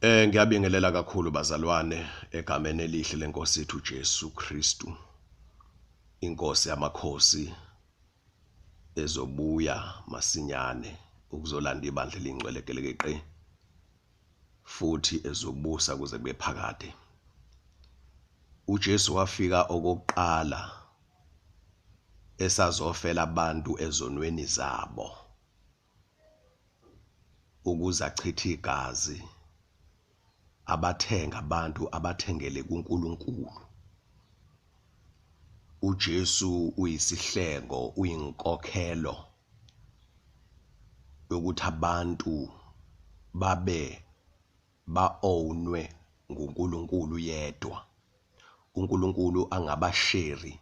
Ngiyabingelela kakhulu bazalwane egameni elihle lenkosi yethu Jesu Kristu. Inkosi yamakhosi ezobuya masinyane ukuzolanda ibandla elingcwele gelekeqe futhi ezobusa kuze kube phakade. UJesu wafika okokuqala esazofela abantu ezonweni zabo. Ukuze achithe igazi abathenga abantu abathengele kuNkulunkulu. UJesu uyisihlengo, uyinkokhelo yokuthi abantu babe ba-ownwe nguNkulunkulu yedwa. uNkulunkulu angabasheri,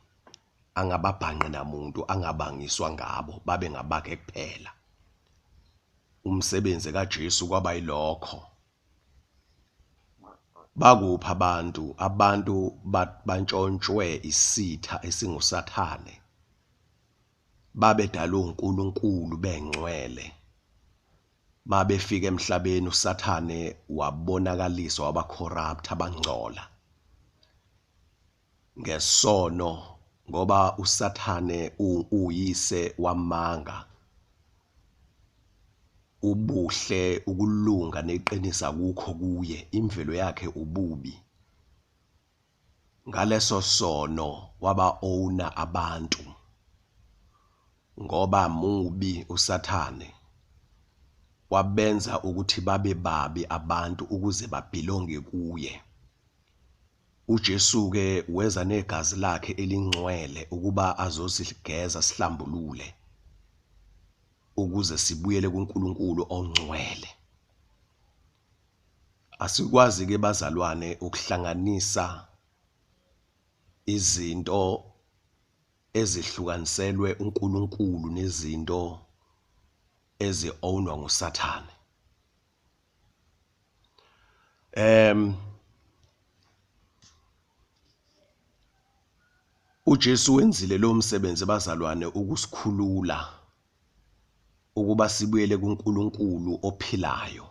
angababhanqi namuntu, angabangiswa ngabo, babe ngabakhe kuphela. Umsebenzi kaJesu kwaba yilokho. Bakuphi abantu? Abantu bantshontshwe isitha esinguSathane. Babedalwe uNkulunkulu bengcwele. Mabefika emhlabeni uSathane wabonakaliswa waba corrupt abangcola ngesono ngoba uSathane uyise wamanga. Ubuhle, ukulunga neqiniso akukho kuye, imvelo yakhe ububi. Ngaleso sono waba owner abantu ngoba mubi uSathane wabenza ukuthi babe babi abantu ukuze babhilonge kuye. UJesu ke weza negazi lakhe elingcwele ukuba azosigeza sihlambulule ukuze sibuyele kuNkulunkulu ongcwele. Asikwazi ke bazalwane ukuhlanganisa izinto ezihlukaniselwe uNkulunkulu nezinto ezi-ownwa nguSathane. UJesu wenzile lo msebenzi bazalwane ukusikhulula ukuba sibuyele kuNkulunkulu ophilayo.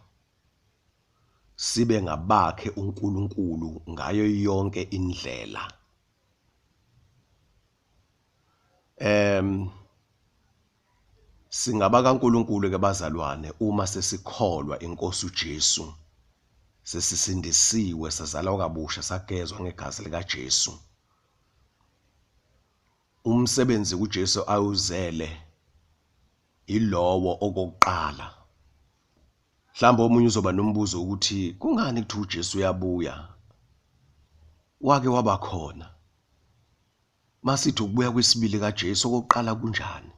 Sibe ngabakhe uNkulunkulu ngayo yonke indlela. Singaba kaNkulunkulu ke bazalwane uma sesikholwa inkosi uJesu, sesisindisiwe sazalwa kabusha sagezwa ngegazi likaJesu. Umsebenzi kuJesu awuzele ilowo okokuqala. Mhlawumbe omunye uzoba nombuzo ukuthi kungani kuthiwa uJesu uyabuya? Wake waba khona. Masithi ukubuya kwesibili kaJesu okokuqala kunjani?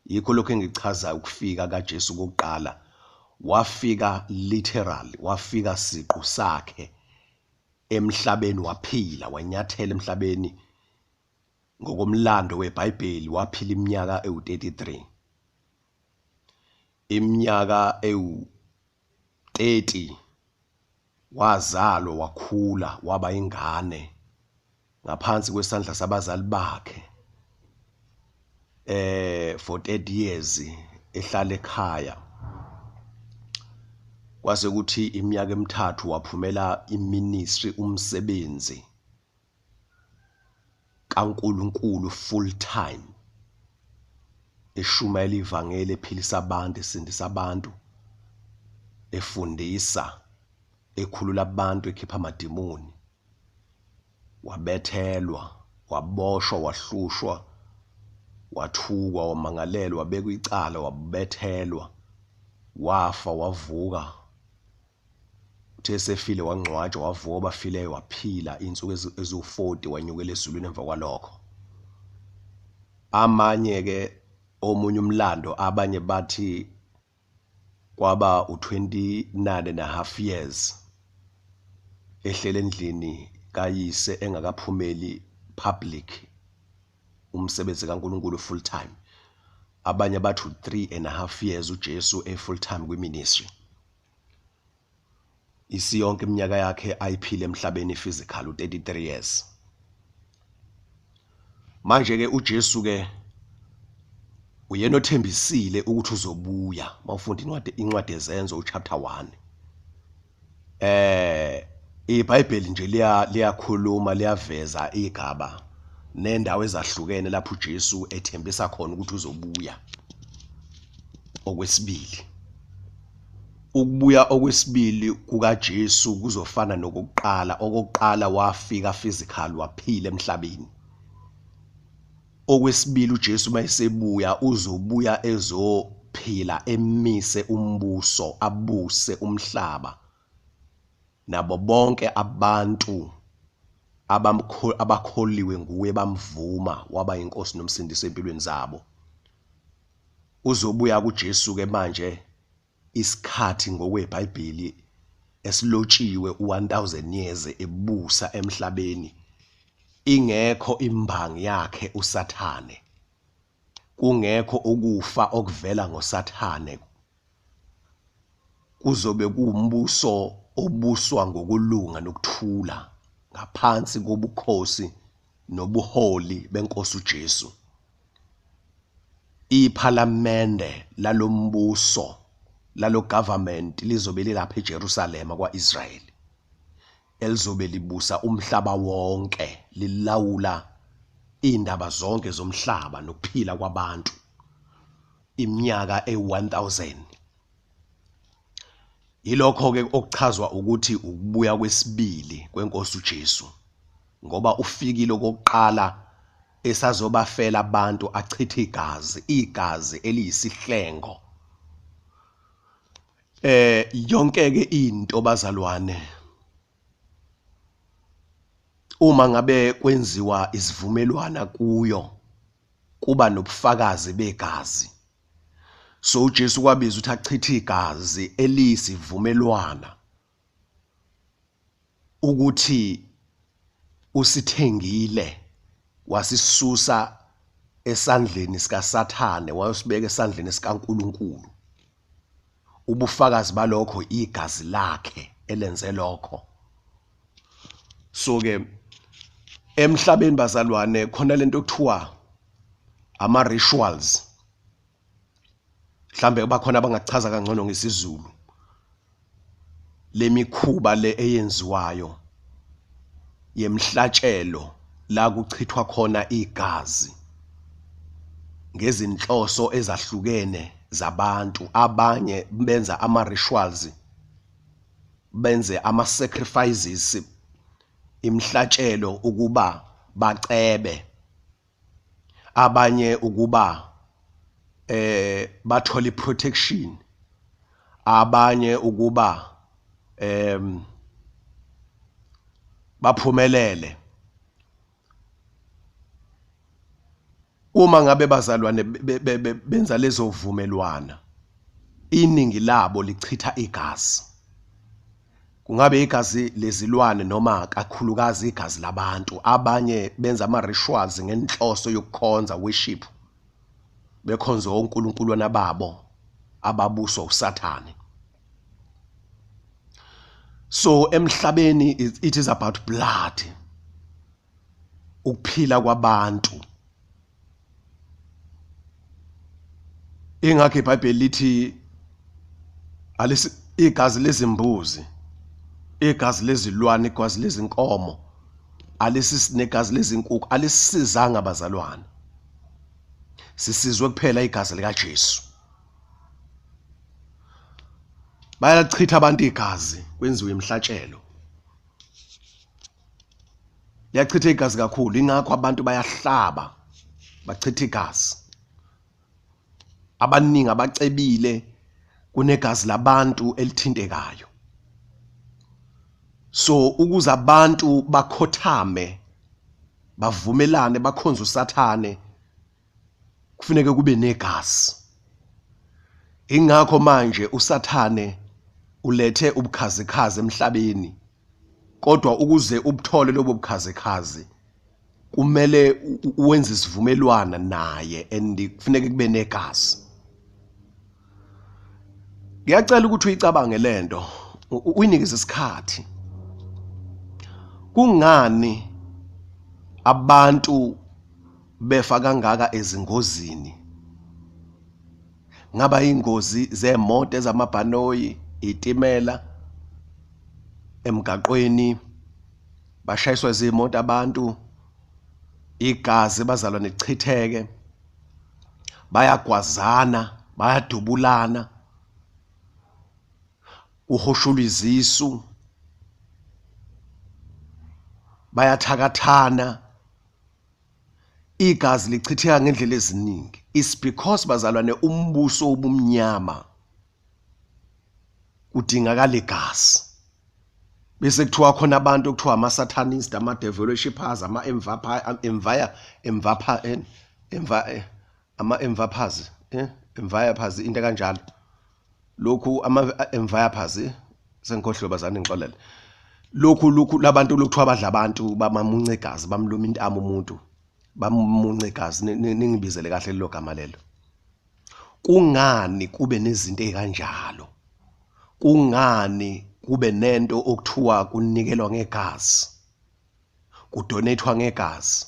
Yikho lokho engichazayo ukufika kaJesu kokuqala. Wafika literal, wafika siqu sakhe emhlabeni, waphila, wanyathela emhlabeni ngokomlando weBhayibheli, waphila iminyaka ewu-33. Iminyaka ewu-30 wazalwa, wakhula, waba ingane ngaphansi kwesandla sabazali bakhe for 30 years ehlala ekhaya. Kwase kuthi iminyaka emithathu waphumela iministry, umsebenzi kaNkulunkulu full time, eshumayela ivangeli, ephilisa abantu, esindisa abantu, efundisa, ekhulula abantu, ekhipha amadimoni. Wabethelwa, waboshwa, wahlushwa, wathukwa, wamangalelwa, wabekwa icala, wabethelwa, wafa, wavuka. Uthe esefile wangcwatshwa, wavuka abafileyo, waphila insuku eziwu-40, wanyukela ezulwini emva kwalokho. Amanye ke omunye umlando, abanye bathi kwaba u-29.5 years ehlele endlini kayise engakaphumeli public umsebenzi kaNkulunkulu full time. Abanye bathi u-3.5 years uJesu e full time kwiministry. Isiyonke iminyaka yakhe ayiphile emhlabeni physical u-33 years. Manje ke uJesu ke uyena othembisile ukuthi uzobuya. Mawufunda incwadi ezenzo uchapter 1. IBhayibheli nje liyakhuluma, liyaveza igaba nendawo ezahlukene lapho uJesu ethembisa khona ukuthi uzobuya okwesibili. Ukubuya okwesibili kukaJesu kuzofana nokokuqala. Okokuqala wafika physical, waphila emhlabeni. Okwesibili uJesu mayesebuya uzobuya ezophila, emise umbuso, abuse umhlaba nabo bonke abantu abakholiwe nguye, bamvuma waba inkosi nomsindisi empilweni zabo. Uzobuya kuJesu ke manje isikhathi ngokweBhayibheli esilotshiwe u1000 years ebusa emhlabeni, ingekho imbangi yakhe uSathane, kungekho ukufa okuvela ngoSathane. Kuzobe kuwumbuso obuswa ngokulunga nokuthula ngaphansi kobukhosi nobuholi benkosi uJesu. Iphalamende lalombuso, lalo government, lizobe lilapha eJerusalema kwaIsrael, elizobe libusa umhlaba wonke, lilawula indaba zonke zomhlaba nokuphila kwabantu iminyaka e1000. Yilokho ke okuchazwa ukuthi ukubuya kwesibili kwenkosi uJesu, ngoba ufikile okokuqala esazobafela abantu, achithe igazi, igazi eliyisihlengo. Yonke ke into bazalwane, uma ngabe kwenziwa isivumelwana kuyo kuba nobufakazi begazi. So uJesu kwabiza ukuthi achithe igazi eliyisivumelwana ukuthi usithengile, wasisusa esandleni sikaSathane wayosibeka esandleni sikaNkuluNkulu. Ubufakazi balokho igazi lakhe elenze lokho. So ke emhlabeni bazalwane khona lento okuthiwa ama rituals, mhlambe bakhona abangachaza kangcono ngesiZulu, lemikhuba le eyenziwayo yemhlatshelo la kuchithwa khona igazi ngezinhloso ezahlukene zabantu. Abanye benza ama rituals, benze ama sacrifices, imhlatshelo ukuba bacebe, abanye ukuba bathole protection, abanye ukuba baphumelele. Uma ngabe bazalwane benza lezo vumelwana, iningi labo lichitha igazi, kungabe igazi lezilwane noma kakhulukazi igazi labantu. Abanye benza ama rituals ngenhloso yokukhonza, worship, bekhonza onkulunkulu babo ababuswa uSathane. So emhlabeni it is about blood, ukuphila kwabantu. Ingakho iBhayibheli lithi alisi igazi lezimbuzi, igazi lezilwane, igazi lezinkomo, alisi negazi lezinkukhu alisizanga bazalwane. Sisizwe kuphela igazi likaJesu. Bayachitha abantu igazi, kwenziwe imhlatshelo. Liyachitha igazi kakhulu, ingakho abantu bayahlaba, bachitha igazi. Abaningi abacebile kunegazi labantu elithintekayo. So ukuze abantu bakhothame, bavumelane, bakhonze uSathane, kufuneka kube negazi. Ingakho manje uSathane ulethe ubukhazikhazi emhlabeni, kodwa ukuze ubuthole lobo bukhazikhazi kumele uwenze isivumelwana naye, and kufuneka kube negazi. Ngiyacela ukuthi uyicabange lento, uyinikeze isikhathi. Kungani abantu befa kangaka ezingozini? Ngaba ingozi zemoto, ezamabhanoyi, itimela, Emgaqweni bashayiswa izimoto abantu, igazi bazalwane lichitheke, bayagwazana, bayadubulana, kuhoshulwa izisu, bayathakathana, igazi lichitheka ngendlela eziningi. It's because bazalwane umbuso obumnyama kudingakala igazi. Bese kuthiwa khona abantu okuthiwa ama-satanist, ama-devil worshippers, ama-emvaphas, emvayaphas, into kanjalo. Lokhu ama-emvayaphas, sengikhohliwe bazalwane, ngixolele. Lokhu labantu lokuthiwa badla abantu, bamamunca igazi, bamluma intamo umuntu, bamunca igazi, ningibizele kahle lelo gama lelo. Kungani kube nezinto ezikanjalo? Kungani kube nento okuthiwa kunikelwa ngegazi, kudonethwa ngegazi,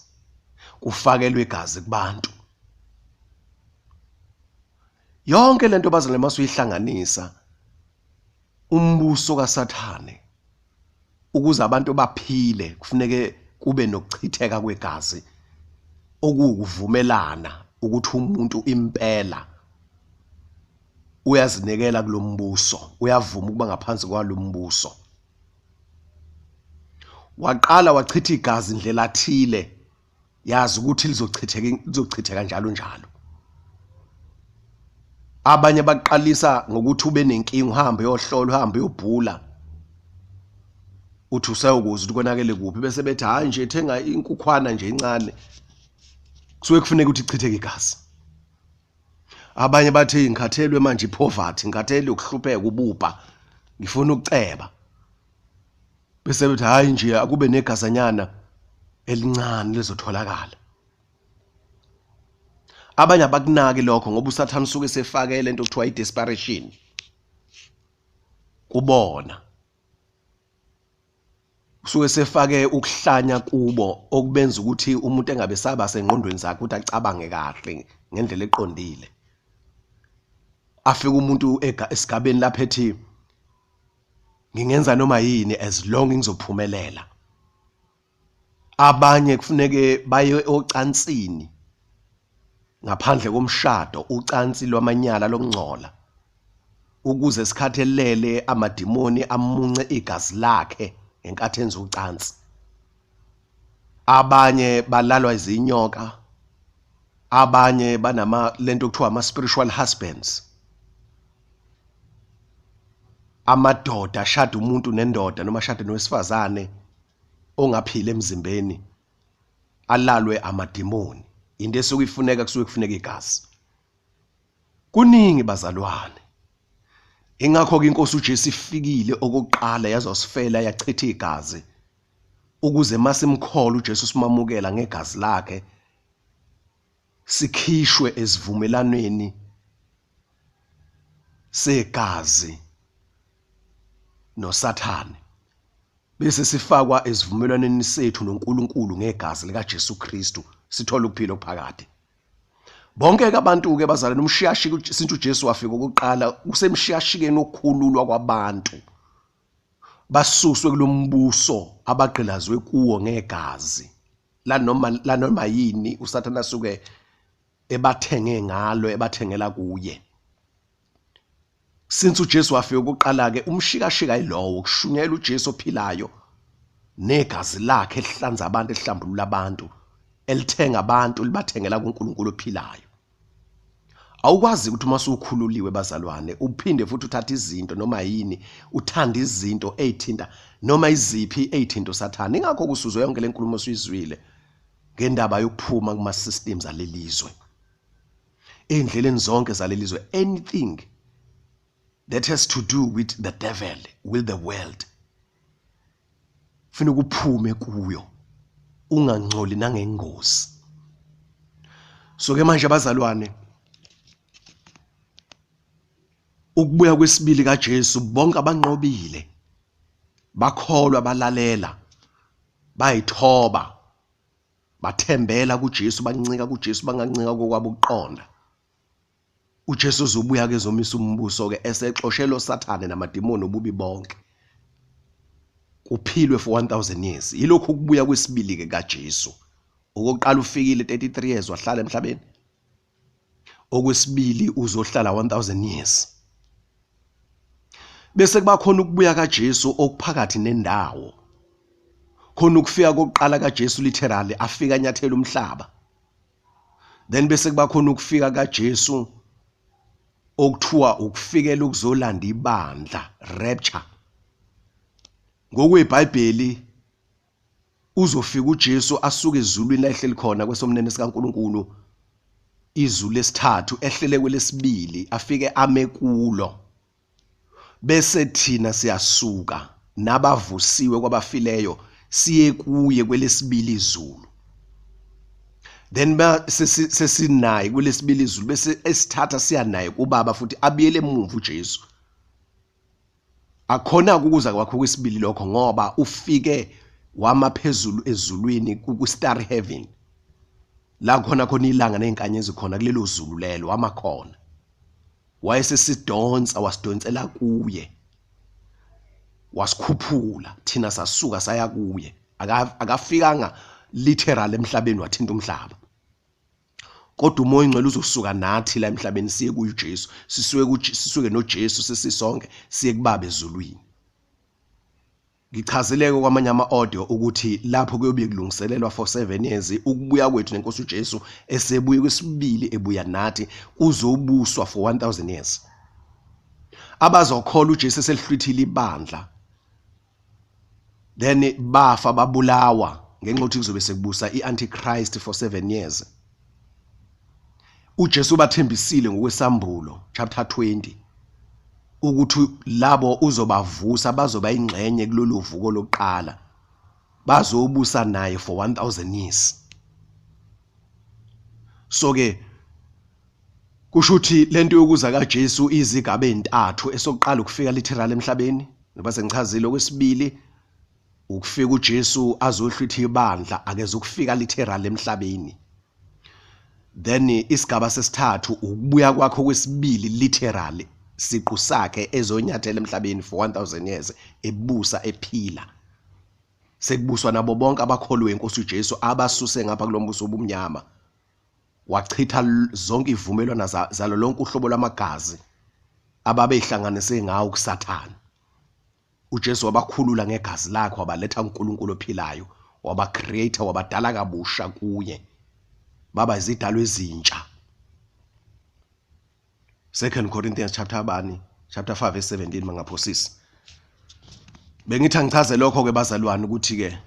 kufakelwe igazi kubantu? Yonke lento bazalwane masuyihlanganisa umbuso kaSathane, ukuze abantu baphile kufuneke kube nokuchitheka kwegazi, okuwukuvumelana ukuthi umuntu impela uyazinikela kulombuso, uyavuma ukuba ngaphansi kwalombuso. Waqala wachitha igazi indlela athile, yazi ukuthi lizochitheka njalo njalo. Abanye baqalisa ngokuthi ube nenkinga, uhambe uyohlola, uhambe uyobhula, uthi usewukuza ukuthi konakele kuphi, bese bethi hayi nje thenga inkukhwana nje encane, kusuke kufuneka ukuthi ichitheke igazi. Abanye bathi ngikhathelwe manje ipoverty, ngikhathelwe ukuhlupheka, ububha, ngifuna ukuceba, bese bethi hayi nje akube negazanyana elincane lizotholakala. Abanye abakunaki lokho ngoba uSathane usuke sefake lento okuthiwa i-desperation kubona, usuke sefake ukuhlanya kubo okubenza ukuthi umuntu engabe saba sengqondweni zakhe ukuthi acabange kahle ngendlela eqondile. Afike umuntu esigabeni lapho ethi ngingenza noma yini as long ngizophumelela. Abanye kufuneke baye ocansini ngaphandle komshado, ucansi lwamanyala lokungcola, ukuze sikhathelele amadimoni amunce igazi lakhe ngenkathi enza ucansi. Abanye balalwa izinyoka, abanye banama lento okuthiwa ama spiritual husbands, amadoda ashada umuntu nendoda noma ashade nowesifazane ongaphili emzimbeni, alalwe amadimoni. Into esuke ifuneka, kusuke kufuneka igazi. Kuningi bazalwane. Ingakho ke inkosi uJesu ifikile okokuqala yazosifela, yachitha igazi, ukuze masimkhola uJesu simamukela ngegazi lakhe, sikhishwe esivumelanweni segazi noSathane, bese sifakwa esivumelwaneni sethu noNkulunkulu ngegazi likaJesu Kristu, sithola ukuphila okuphakade. Bonke ke abantu ke bazalwane, umshiyashika since uJesu wafika okokuqala, kusemshiyashikeni wokukhululwa kwabantu, basuswe kulombuso abagqilazwe kuwo ngegazi lanoma yini uSathane asuke ebathenge ngalo, ebathengela kuye. Since uJesu wafika okokuqala ke, umshikashika yilowo kushunyayela uJesu ophilayo negazi lakhe elihlanza abantu, elihlambulula abantu, elithenga abantu, libathengela kuNkulunkulu ophilayo. Awukwazi ukuthi uma usukhululiwe bazalwane uphinde futhi uthathe izinto noma yini, uthande izinto ezithinta noma iziphi ezithinta uSathane. Ingakho kusuzwe yonke lenkulumo osuyizwile ngendaba yokuphuma kuma systems alelizwe, endleleni zonke zalelizwe. Anything that has to do with the devil, with the world, ufuna ukuphume kuyo, ungangcoli nangengozi. So ke manje bazalwane, ukubuya kwesibili kaJesu, bonke abanqobile bakholwa, balalela, bayithoba, bathembela kuJesu, bancika kuJesu, bangancika kokwabo ukuqonda. uJesu uzobuya ke ezomisa umbuso ke, esexoshela uSathane namadimoni obubi bonke. Kuphilwe for 1000 years. Yilokhu ukubuya kwesibili ke kaJesu. Okokuqala ufikile 33 years wahlala emhlabeni. Okwesibili uzohlala 1000 years. Bese kuba khona ukubuya kaJesu okuphakathi nendawo. Khona ukufika kokuqala kaJesu literally afika anyathela umhlaba. Then bese kuba khona ukufika kaJesu okuthiwa ukufikela ukuzolanda ibandla, rapture. NgokweBhayibheli uzofika uJesu asuke ezulwini la ehleli khona kwesomnene sikaNkuluNkulu, izulu lesithathu ehlele kwelesibili, afike ame kulo. Bese thina siyasuka nabavusiwe kwabafileyo siye kuye kwelesibili izulu. Then sesinaye kwelesibili izulu, bese esithatha siya naye kuBaba futhi abuyele emuva uJesu. Akhona ukuza kwakho kwesibili lokho, ngoba ufike wama phezulu ezulwini ku star heaven, la khona khona ilanga nezinkanyezi khona kulelo zulu lelo wama khona. Wayesesidonsa, wasidonsela kuye, wasikhuphula thina sasuka saya kuye. Akafikanga literal emhlabeni wathinta umhlaba, kodwa uMoya oNgcwele uzosuka nathi la emhlabeni siye kuJesu, sisuke noJesu sesisonke siye kuBaba ezulwini. Ngichazeleke kwamanye ama-audio ukuthi lapho kuyobe kulungiselelwa for 7 years ukubuya kwethu nenkosi uJesu esebuye kwesibili ebuya nathi, kuzobuswa for 1000 years. Abazokholwa uJesu eselihlwithile ibandla, then bafa babulawa ngenxa yokuthi kuzobe sekubusa i-Antichrist for 7 years. uJesu ubathembisile ngokwesambulo chapter 20 ukuthi labo uzobavusa, bazoba ingxenye kulolu vuko lokuqala, bazobusa naye for 1000 years. So ke kusho ukuthi lento yokuza kaJesu izigaba ezintathu. Esokuqala ukufika literal emhlabeni, ngoba sengichazile. Okwesibili ukufika uJesu azohlwitha ibandla, akeze ukufika literal emhlabeni. Then isigaba sesithathu ukubuya kwakho kwesibili literally, siqu sakhe ezonyathela emhlabeni for 1000 years ebusa ephila, sekubuswa nabo bonke abakholwe inkosi uJesu abasuse ngapha kulombuso obumnyama, wachitha zonke ivumelwano zalo lonke uhlobo lwamagazi ababehlanganise ngawo kuSathane. uJesu wabakhulula ngegazi lakhe, wabaletha kuNkulunkulu ophilayo, wabacreate, wabadala kabusha kuye, baba izidalwa ezintsha. 2 Corinthians chapter bani, chapter 5 verse 17 mangaphosisi. Bengithi angichaze lokho ke bazalwane ukuthi ke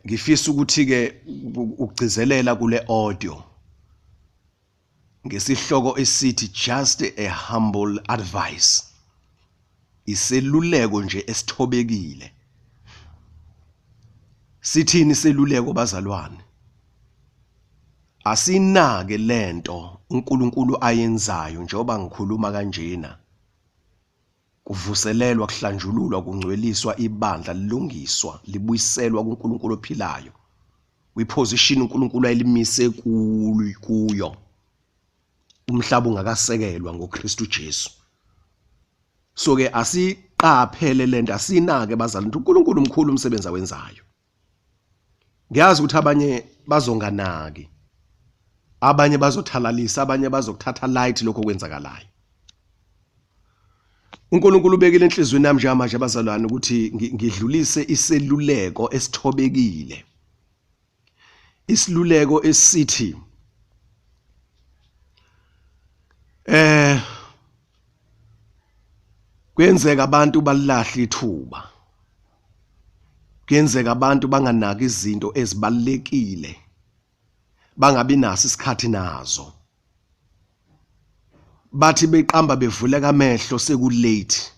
ngifisa ukuthi ke ukugcizelela kule audio ngesihloko esithi just a humble advice, iseluleko nje esithobekile. Sithini iseluleko bazalwane? Asinake lento uNkulunkulu ayenzayo njengoba ngikhuluma kanjena, kuvuselelwa, kuhlanjululwa, kungcweliswa ibandla, lilungiswa, libuyiselwa kuNkulunkulu ophilayo, kwiposition uNkulunkulu ayilimise kuyo umhlaba ungakasekelwa ngoKristu Jesu. So ke asiqaphele lento, asinake bazalwane, uNkulunkulu mkhulu umsebenzi awenzayo. Ngiyazi ukuthi abanye bazonganaki, abanye bazothalalisa, abanye bazokuthatha light lokho okwenzakalayo. uNkulunkulu ubekile enhliziyweni yami njengamanje abazalwane ukuthi ngidlulise iseluleko esithobekile, isiluleko esithi kuyenzeka abantu balilahla ithuba, kuyenzeka abantu banganaki izinto ezibalulekile, bangabi naso isikhathi nazo, bathi beqamba bevuleka amehlo sekulate,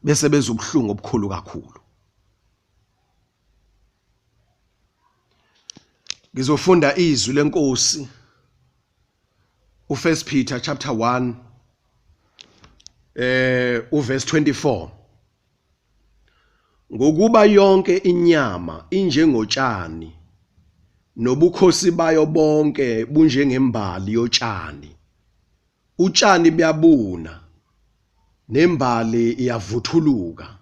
bese bezwa ubuhlungu obukhulu kakhulu. Ngizofunda izwi lenkosi uFirst Peter chapter 1 uverse 24. Ngokuba yonke inyama injengotshani, nobukhosi bayo bonke bunjengembali yotshani. Utshani buyabuna, nembali iyavuthuluka.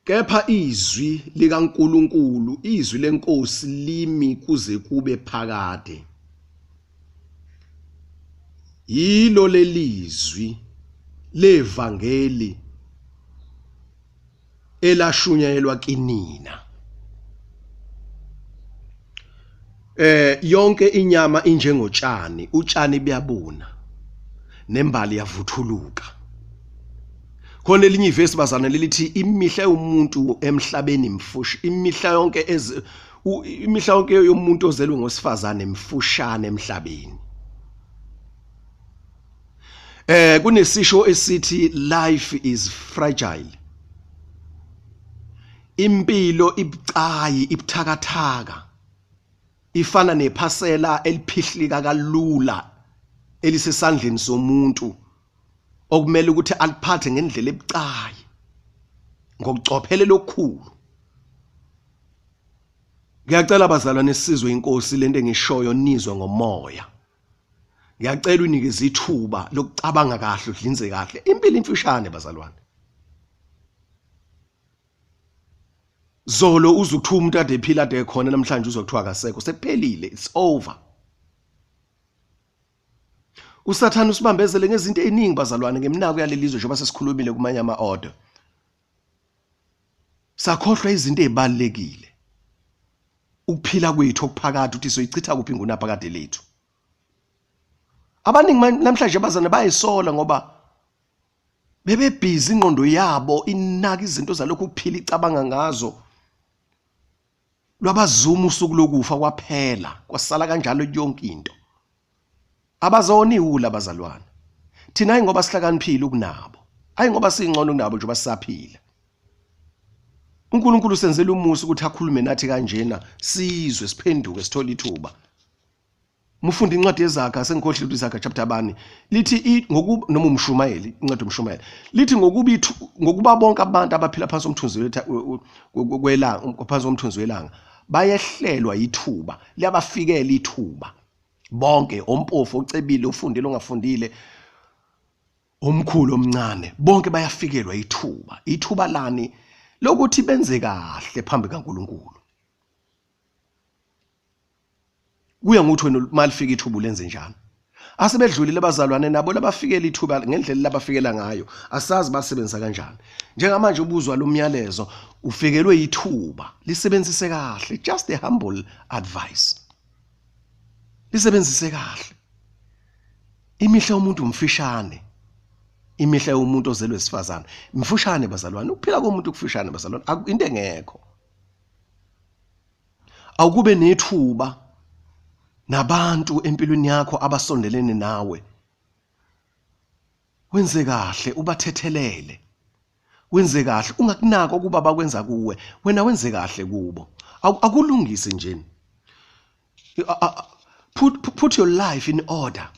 Kepha izwi likaNkulunkulu, izwi lenkosi limi kuze kube phakade. Yilo lelizwi levangeli elashunyayelwa kinina. Yonke inyama injengotshani, utshani buyabuna nembali yavuthuluka. Khona elinye ivesi bazana lelithi imihla yomuntu emhlabeni mfushi, imihla yonke imihla yonke yomuntu ozelwe ngosifazane mfushane emhlabeni. Kunesisho esithi life is fragile. Impilo ibucayi, ibuthakathaka. Ifana nephasela eliphihlika kalula elisesandleni somuntu okumele ukuthi aliphathe ngendlela ebucayi ngokucophelela okukhulu. Ngiyacela bazalwane sizwe inkosi lento engishoyo nizwe ngomoya. Ngiyacela unikeze ithuba lokucabanga kahle udlinze kahle. Impilo imfushane bazalwane. Zolo uzwe kuthiwa umuntu ade ephila ade ekhona namhlanje uzwe kuthiwa akasekho sekuphelile it's over. USathane usibambezele ngezinto eziningi bazalwane ngeminako yalelizwe njengoba sesikhulumile kumanye ama-order. Sakhohlwa izinto ezibalekile. Ukuphila kwethu okuphakade ukuthi soyichitha kuphi ingunaphakade lethu. Abaningi namhlanje bazana bayisola ngoba bebebhizi ingqondo yabo inaka izinto zalokhu kuphila icabanga ngazo. Lwabazuma usuku lokufa kwaphela kwasala kanjalo yonke into. Abazona iwula abazalwane. Thina hayi ngoba sihlakaniphile ukunabo. Hayi ngoba singcono kunabo njengoba sisaphila. uNkulunkulu usenzela umusa ukuthi akhulume nathi kanjena sizwe siphenduke sithole ithuba. Mufunda incwadi yeZaga sengikhohlile ukuthi iZaga chapter bani lithi ngokuba noma umshumayeli incwadi yomshumayeli lithi ngokuba ngokuba bonke abantu abaphila phansi komthunzi kwelanga phansi komthunzi welanga bayehlelwa ithuba liyabafikela ithuba bonke ompofu ocebile ofundile ongafundile omkhulu omncane bonke bayafikelwa ithuba ithuba lani lokuthi benze kahle phambi kaNkuluNkulu kuya ngokuthi wena malifika ithuba ulenze njani asebedlulile abazalwane nabo labafikela ithuba ngendlela labafikela ngayo asazi basebenzisa kanjani njengamanje ubuzwa lo myalezo ufikelwe ithuba lisebenzise kahle just a humble advice lisebenzise kahle imihla yomuntu umfishane imihla yomuntu ozelwe esifazane mfushane bazalwane ukuphila komuntu kufushane bazalwane into engekho awukube nethuba nabantu empilweni yakho abasondelene nawe wenze kahle ubathethelele wenze kahle ungakunaki ukuba bakwenza kuwe wena wenze kahle kubo akulungise nje put your life in order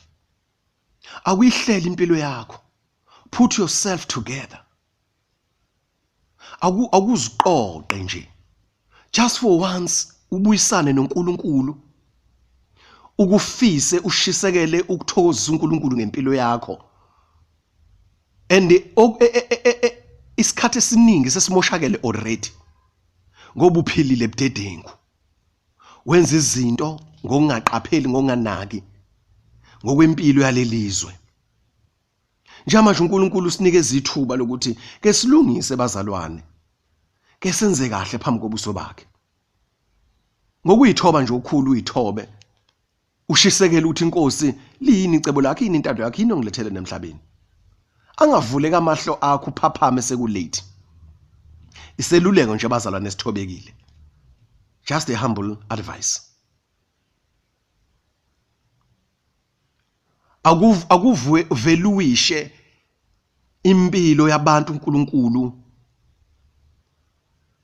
akuyihlele impilo yakho put yourself together akuziqoqe nje just for once ubuyisane noNkulunkulu ukufise ushisekele ukuthokozisa uNkulunkulu ngempilo yakho and e, e, e, isikhathi esiningi sesimoshakele already ngoba uphilile budedengu wenza izinto ngokungaqapheli ngokunganaki ngokwempilo yalelizwe njengamanje uNkulunkulu usinikeza ithuba lokuthi ke silungise bazalwane ke senze kahle phambi kobuso bakhe ngokuyithoba nje okukhulu uyithobe ushisekele ukuthi inkosi liyini icebo lakhe yini intando yakhe yini ongilethele nemhlabeni angavuleka amahlo akho uphaphame sekulate iseluleko nje abazalwane esithobekile just a humble advice Akuveluwishe impilo yabantu uNkulunkulu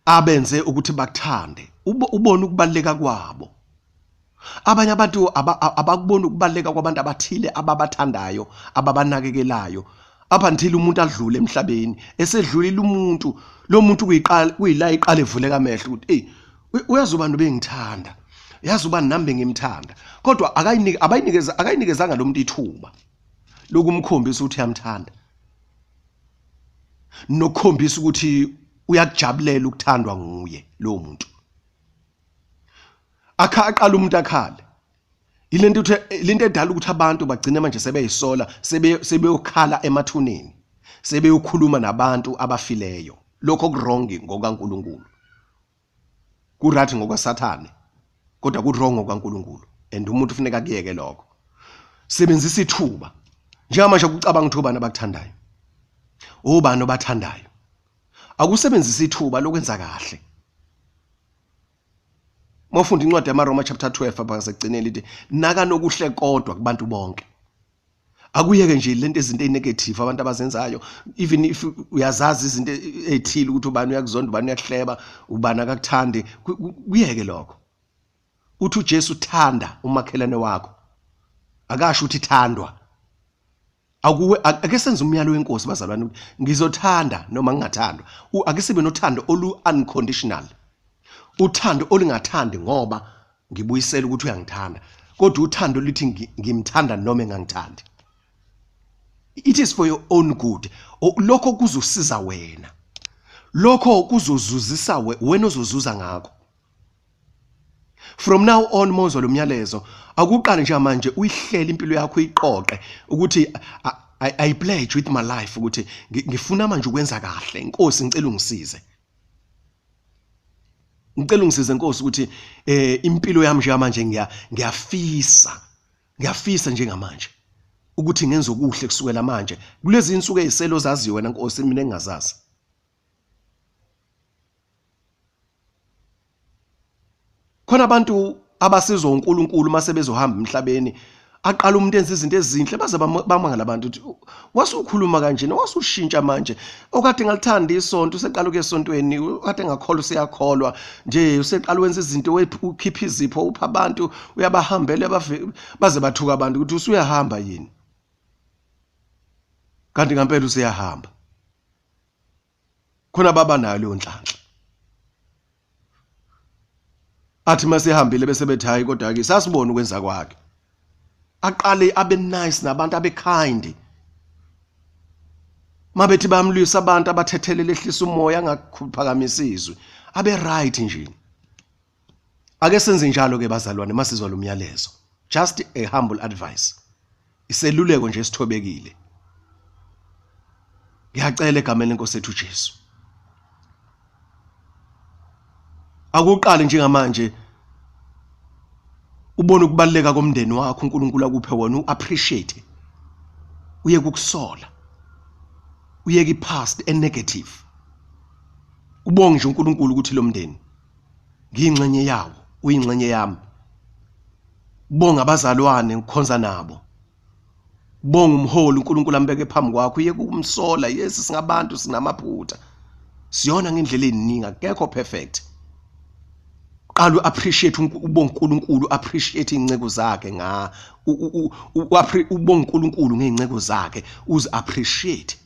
abenze ukuthi bakuthande ubone ukubaluleka kwabo abanye abantu abakuboni ukubaluleka kwabantu abathile ababathandayo ababanakekelayo up until umuntu adlule emhlabeni esedlulile umuntu lo muntu kuyiqala kuyila iqala evuleka amehlo ukuthi ey uyazi ubani ubengithanda yazi ubani nami bengimthanda kodwa akayinike abayinikeza akayinikezanga lo muntu ithuba lokumkhombisa ukuthi uyamthanda nokukhombisa ukuthi Uyakujabulela ukuthandwa nguye lowo muntu. Akha aqala umuntu akhale. Ilento uthi lento edala ukuthi abantu bagcine manje sebeyisola, sebeyokhala emathuneni, sebeyokhuluma nabantu abafileyo. Lokho ku-wrong ngokaNkulunkulu, ku-right ngokaSathane, kodwa ku-wrong ngokaNkulunkulu, and umuntu ufuneka kuyeke lokho. Sebenzisa ithuba njengamanje ukucabanga ukuthi obani abakuthandayo, obani obathandayo. Akusebenzisa ithuba lokwenza kahle. Mawufunda incwadi yamaRoma chapter 12 apha ngasekugcineni lithi naka nokuhle kodwa kubantu bonke. Akuyeke nje lento, izinto ezinegative abantu abazenzayo, even if uyazazi izinto ezithile ukuthi ubani uyakuzonda, ubani uyakuhleba, ubani akakuthandi, kuyeke lokho. Uthi uJesu thanda umakhelwane wakho, akasho ukuthi thandwa. Akuwe ake senze umyalo wenkosi bazalwane ukuthi ngizothanda noma ngingathandwa. Ake sibe nothando olu unconditional, uthando olungathandi ngoba ngibuyisela ukuthi uyangithanda, kodwa uthando lithi ngimthanda noma engangithandi. It is for your own good. Lokho kuzosiza wena, lokho kuzozuzisa wena, ozozuza ngakho. From now on, mozwa lo myalezo, akuqale njengamanje uyihlele impilo yakho, uyiqoqe ukuthi I pledge with my life ukuthi ngifuna manje ukwenza kahle. Inkosi, ngicela ungisize, ngicela ungisize Nkosi ukuthi impilo yami njengamanje ngiyafisa, ngiyafisa njengamanje ukuthi ngenze okuhle kusukela manje kulezi insuku eziselo zaziyo wena Nkosi, mina engingazazi. Khona abantu abasizwa uNkulunkulu mase bezohamba emhlabeni, aqala umuntu enza izinto ezinhle baze bamangala abantu ukuthi wasukhuluma kanjena, wasushintsha manje, okade ngalithanda isonto useqala ukuya esontweni, okade ngakholwa useyakholwa nje, useqala wenza izinto, ukhipha izipho, upha abantu, uyabahambela, baze bathuka abantu ukuthi usuyahamba yini, kanti ngempela useyahamba. Khona baba nayo leyo nhlanhla, athi masehambile bese bethi hayi kodwa ke sasibona ukwenza kwakhe. Aqale abe nice nabantu, abe kind, mabethi bayamlwisa abantu, abathethelele, ehlisa umoya, angakuphakamisa izwi, abe right nje. Ake senze njalo ke bazalwane masizwa lo myalezo. Just a humble advice, iseluleko nje esithobekile. Ngiyacela egameni lenkosi ethu Jesu, akuqale njengamanje ubone ukubaluleka komndeni wakho uNkulunkulu akuphe wona, uappreciate, uye kukusola, uyeke ipast enegative, ubonge nje uNkulunkulu ukuthi lo mndeni ngiyingxenye yawo, uyingxenye yami. Bonga abazalwane ngikhonza nabo, bonga umholi uNkulunkulu ambeke phambi kwakho, uye kumsola. Yes, singabantu, sinamaphutha, siyona ngendlela eziningi, akekho perfect. Qala uappreciate, ubonga uNkulunkulu, appreciate inceku zakhe, nga ubonga uNkulunkulu ngeinceku zakhe, uzi appreciate.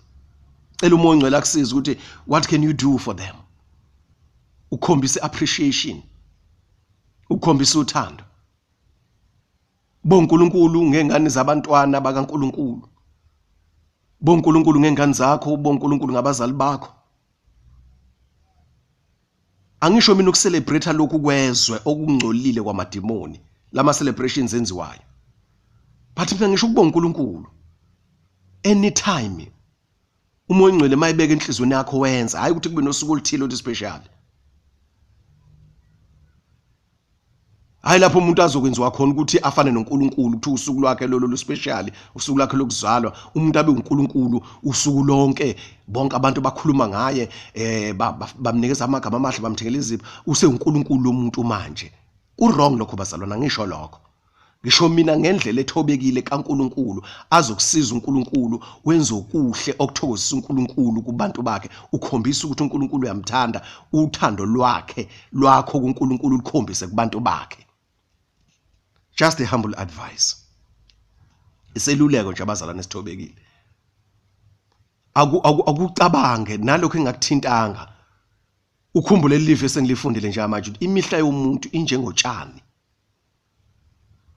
Cela uMoya oNgcwele akusize ukuthi what can you do for them, ukhombise appreciation, ukhombisa uthando. BoNkulunkulu ngengane zabantwana bakaNkulunkulu, boNkulunkulu ngengane zakho, boNkulunkulu ngabazali bakho. Angisho mina ukucelebrate lokhu kwezwe okungcolile kwamadimoni, lama celebrations enziwayo, but mina ngisho ukubonga uNkulunkulu anytime uMoya oNgcwele mayibeka enhlizweni yakho wenza, hayi ukuthi kube nosuku oluthile oluthi special, hayi lapho umuntu azokwenziwa khona ukuthi afane noNkulunkulu, ukuthi usuku lwakhe lolo lu special, usuku lwakhe lokuzalwa, umuntu abe uNkulunkulu usuku lonke, bonke abantu bakhuluma ngaye, bamnikeza amagama amahle, bamthengela izipho, usewuNkulunkulu lo muntu manje. Ku wrong lokho bazalwana, ngisho lokho, ngisho mina ngendlela ethobekile kaNkulunkulu. Azokusiza uNkulunkulu wenze okuhle okuthokozisa uNkulunkulu kubantu bakhe, ukhombisa ukuthi uNkulunkulu uyamthanda, uthando lwakhe lwakho kuNkulunkulu lukhombise kubantu bakhe. Just a humble advice, iseluleko nje abazalwane esithobekile. Akucabange nalokho engakuthintanga, ukhumbule lelive esengilifundile nje manje ukuthi imihla yomuntu injengotshani,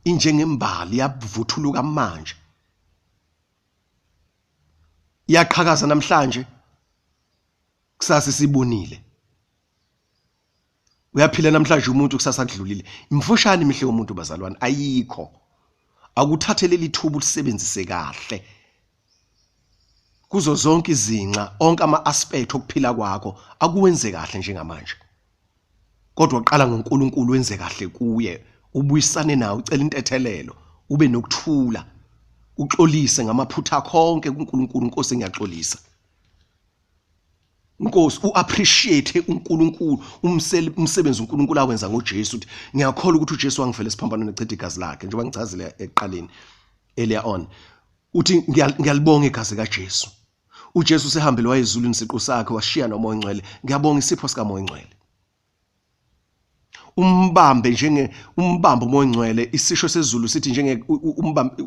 injengembali, yavuthuluka manje, iyaqhakaza namhlanje. Kusasa sibonile. Uyaphila namhlanje umuntu, kusasa kudlulile. Imfushane imihle yomuntu bazalwane, ayikho. Akuthathe leli thuba ulisebenzise kahle. Kuzo zonke izinxa, onke ama-aspect okuphila kwakho akuwenze kahle njengamanje. Kodwa qala ngoNkulunkulu, wenze kahle kuye, ubuyisane nawe, ucela intethelelo, ube nokuthula, uxolise ngamaphutha akho onke kuNkulunkulu. Nkosi, ngiyaxolisa. Nkosi, uappreciate uNkulunkulu, umsebenzi uNkulunkulu awenza ngoJesu, uthi ngiyakholwa ukuthi uJesu wangifela esiphambanweni echitha igazi lakhe, njengoba ngichazile ekuqaleni earlier on. Uthi ngiyalibonga igazi kaJesu. uJesu usehambile wayezulwini siqu sakhe, washiya noMoya oNgcwele. Ngiyabonga isipho sikaMoya oNgcwele. Umbambe njenge umbambo uMoya oNgcwele. Isisho sezulu sithi njenge umbambe,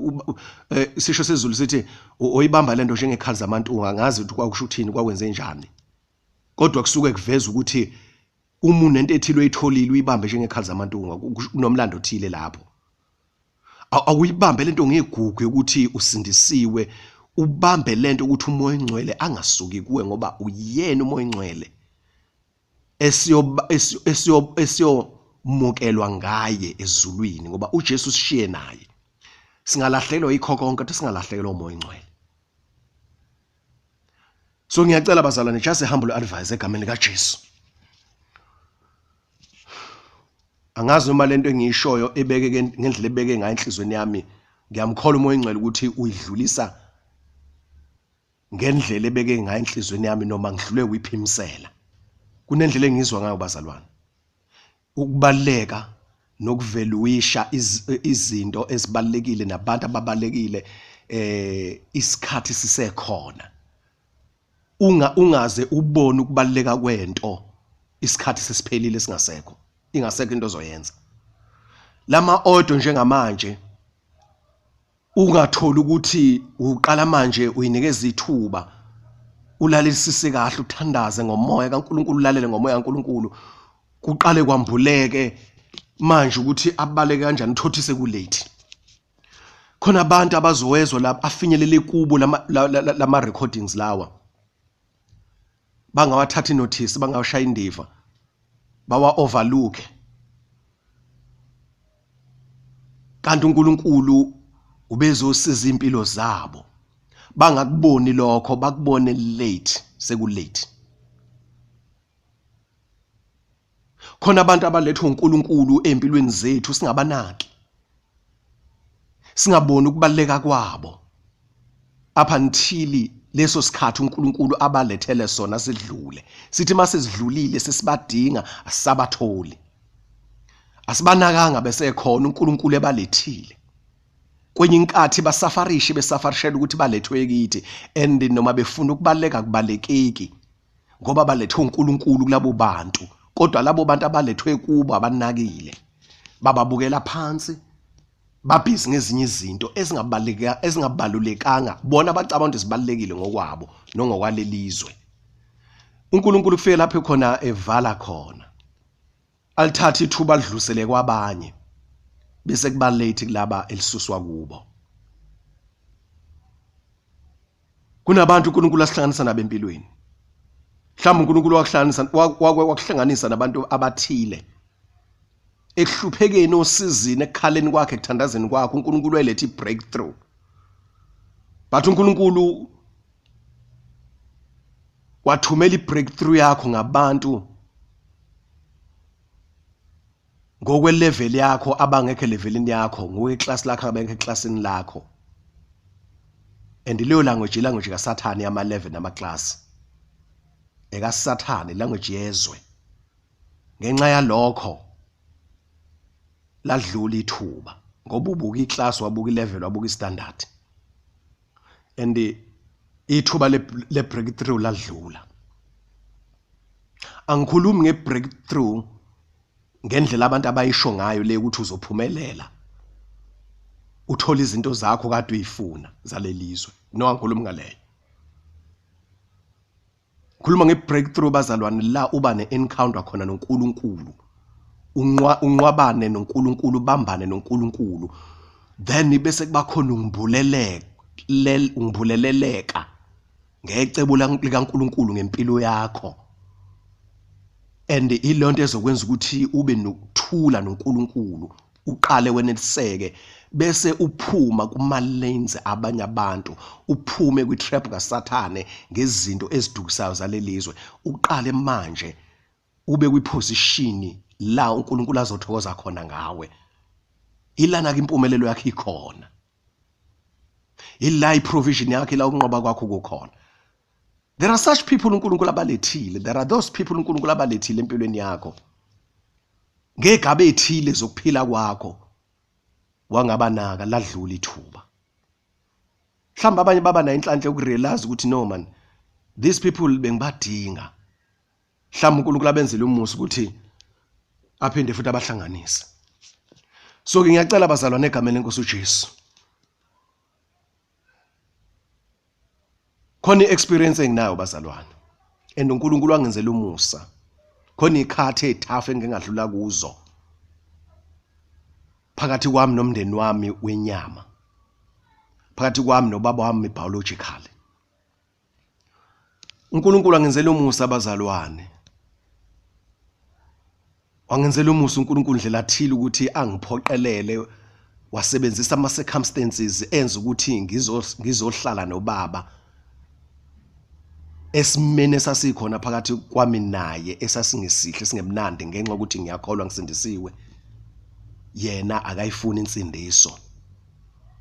isisho sezulu sithi oyibamba lento njengekhali zamantunga. Angazi ukuthi kwakusho ukuthini, kwakwenze njani, kodwa kusuke kuveza ukuthi uma unento ethile oyitholile uyibambe njengekhali zamantunga, kunomlando othile lapho. Awuyibambe lento ngegugu yokuthi usindisiwe, ubambe lento ukuthi uMoya oNgcwele angasuki kuwe, ngoba uyena uMoya oNgcwele esiyomukelwa ngaye ezulwini, ngoba uJesu sishiye naye. Singalahlekelwa yikho konke, kodwa singalahlekelwa uMoya oNgcwele. So ngiyacela bazalwane, just a humble advice egameni likaJesu. Angazi noma lento engiyishoyo ebeke ngendlela ebeke ngayo enhlizweni yami, ngiyamkholwa uMoya oNgcwele ukuthi uyidlulisa ngendlela ebeke ngayo enhlizweni yami, noma ngidlule kuyiphimisela. Kunendlela engizwa ngayo bazalwane, ukubaluleka nokuveluisha izinto ezibalulekile nabantu ababalekile isikhathi sisekhona. Ungaze ubone ukubaluleka kwento isikhathi sesiphelile, singasekho, ingasekho into ozoyenza. Lama audio njengamanje ungathola ukuthi uqala manje uyinikeza ithuba, ulalelisise kahle, uthandaze ngomoya kaNkuluNkulu, ulalele ngomoya kaNkuluNkulu, kuqale kwambuleke manje ukuthi abaleke kanjani, uthothise kulate. Khona abantu abazowezwa lapha afinyelele kubo lama recordings lawa, bangawathatha inotice, bangawashaya indiva, bawa overlook, kanti uNkulunkulu ubezosiza impilo zabo. Bangakuboni lokho, bakubone late, sekulate. Khona abantu abalethwa uNkulunkulu empilweni zethu singabanaki, singaboni ukubaluleka kwabo, up until leso sikhathi uNkulunkulu abalethele sona sidlule. Sithi mase sidlulile sesibadinga, asisabatholi, asibanakanga bese khona uNkulunkulu ebalethile. Kwenye inkathi basafarishe, besafarishela ukuthi balethwe kithi, and noma befuna ukubaleka kubalekeki, ngoba balethwe uNkulunkulu kulabo bantu, kodwa labo bantu abalethwe kubo abanakile, bababukela phansi, babhizi ngezinye izinto ezingabaluleka ezingabalulekanga, bona bacabanga ukuthi zibalulekile ngokwabo nongokwalelizwe. uNkulunkulu kufike lapho khona evala khona, alithathe ithuba alidlulisele kwabanye, bese kuba late kulaba elisuswa kubo. Kunabantu uNkulunkulu asihlanganisa nabo empilweni. Mhlawumbe uNkulunkulu wakuhlanganisa wakuhlanganisa nabantu abathile ekuhluphekeni, osizini, ekukhaleni kwakhe, ekuthandazeni kwakhe, uNkulunkulu wayeletha i-breakthrough. But uNkulunkulu wathumela i-breakthrough yakho ngabantu ngokwelevel yakho abangekho elevelini yakho, ngokweclass lakho abangekho eclassini lakho. And leyo language, ilanguage kaSathane yama level nama class ekaSathane, language yezwe. Ngenxa yalokho ladlula ithuba, ngoba ubuka iclass, wabuka ilevel, wabuka istandard, and ithuba le breakthrough ladlula. Angikhulumi nge breakthrough ngendlela abantu abayisho ngayo le ukuthi uzophumelela uthola izinto zakho kade uyifuna zalelizwe. No, angikhulumi ngaleyo. Khuluma nge-breakthrough bazalwane, la uba ne-encounter khona noNkulunkulu, unqwabane noNkulunkulu, ubambane noNkulunkulu, then bese kuba khona ungibuleleka ungibuleleleka. Ngecebo likaNkuluNkulu ngempilo yakho. And ilonto ezokwenza ukuthi ube nokuthula noNkulunkulu, uqale weneliseke bese uphuma kuma lanes abanye abantu, uphume kwi trap kaSathane ngezinto ezidukisayo zalelizwe. Uqale manje ube kwi position la uNkulunkulu azothokoza khona ngawe. Ilana ke impumelelo yakhe ikhona. Ila iprovision yakhe, la ukunqoba kwakho kukhona. There are such people uNkulunkulu abalethile. There are those people uNkulunkulu abalethile empilweni yakho. Ngegaba ethile zokuphila kwakho wangabanaka, ladlula ithuba. Mhlawumbe abanye baba nayo inhlanhla yokurealize ukuthi no man, these people bengibadinga. Mhlawumbe uNkulunkulu abenzele umusa ukuthi aphinde futhi abahlanganise. So ke ngiyacela bazalwane egameni lenkosi uJesu. Khona iexperience enginayo bazalwane. And uNkulunkulu wangenzela umusa. Khona ikhathi ezithafu engingadlula kuzo. Phakathi kwami nomndeni wami wenyama. Phakathi kwami nobaba wami biologically. uNkulunkulu angenzela umusa abazalwane. Wangenzela umusa uNkulunkulu ndlela athile ukuthi angiphoqelele, wasebenzisa ama circumstances enza ukuthi ngizohlala nobaba esimene sasikhona phakathi kwami naye esasingesihle singemnandi, ngenxa yokuthi ngiyakholwa ngisindisiwe, yena akayifuni insindiso.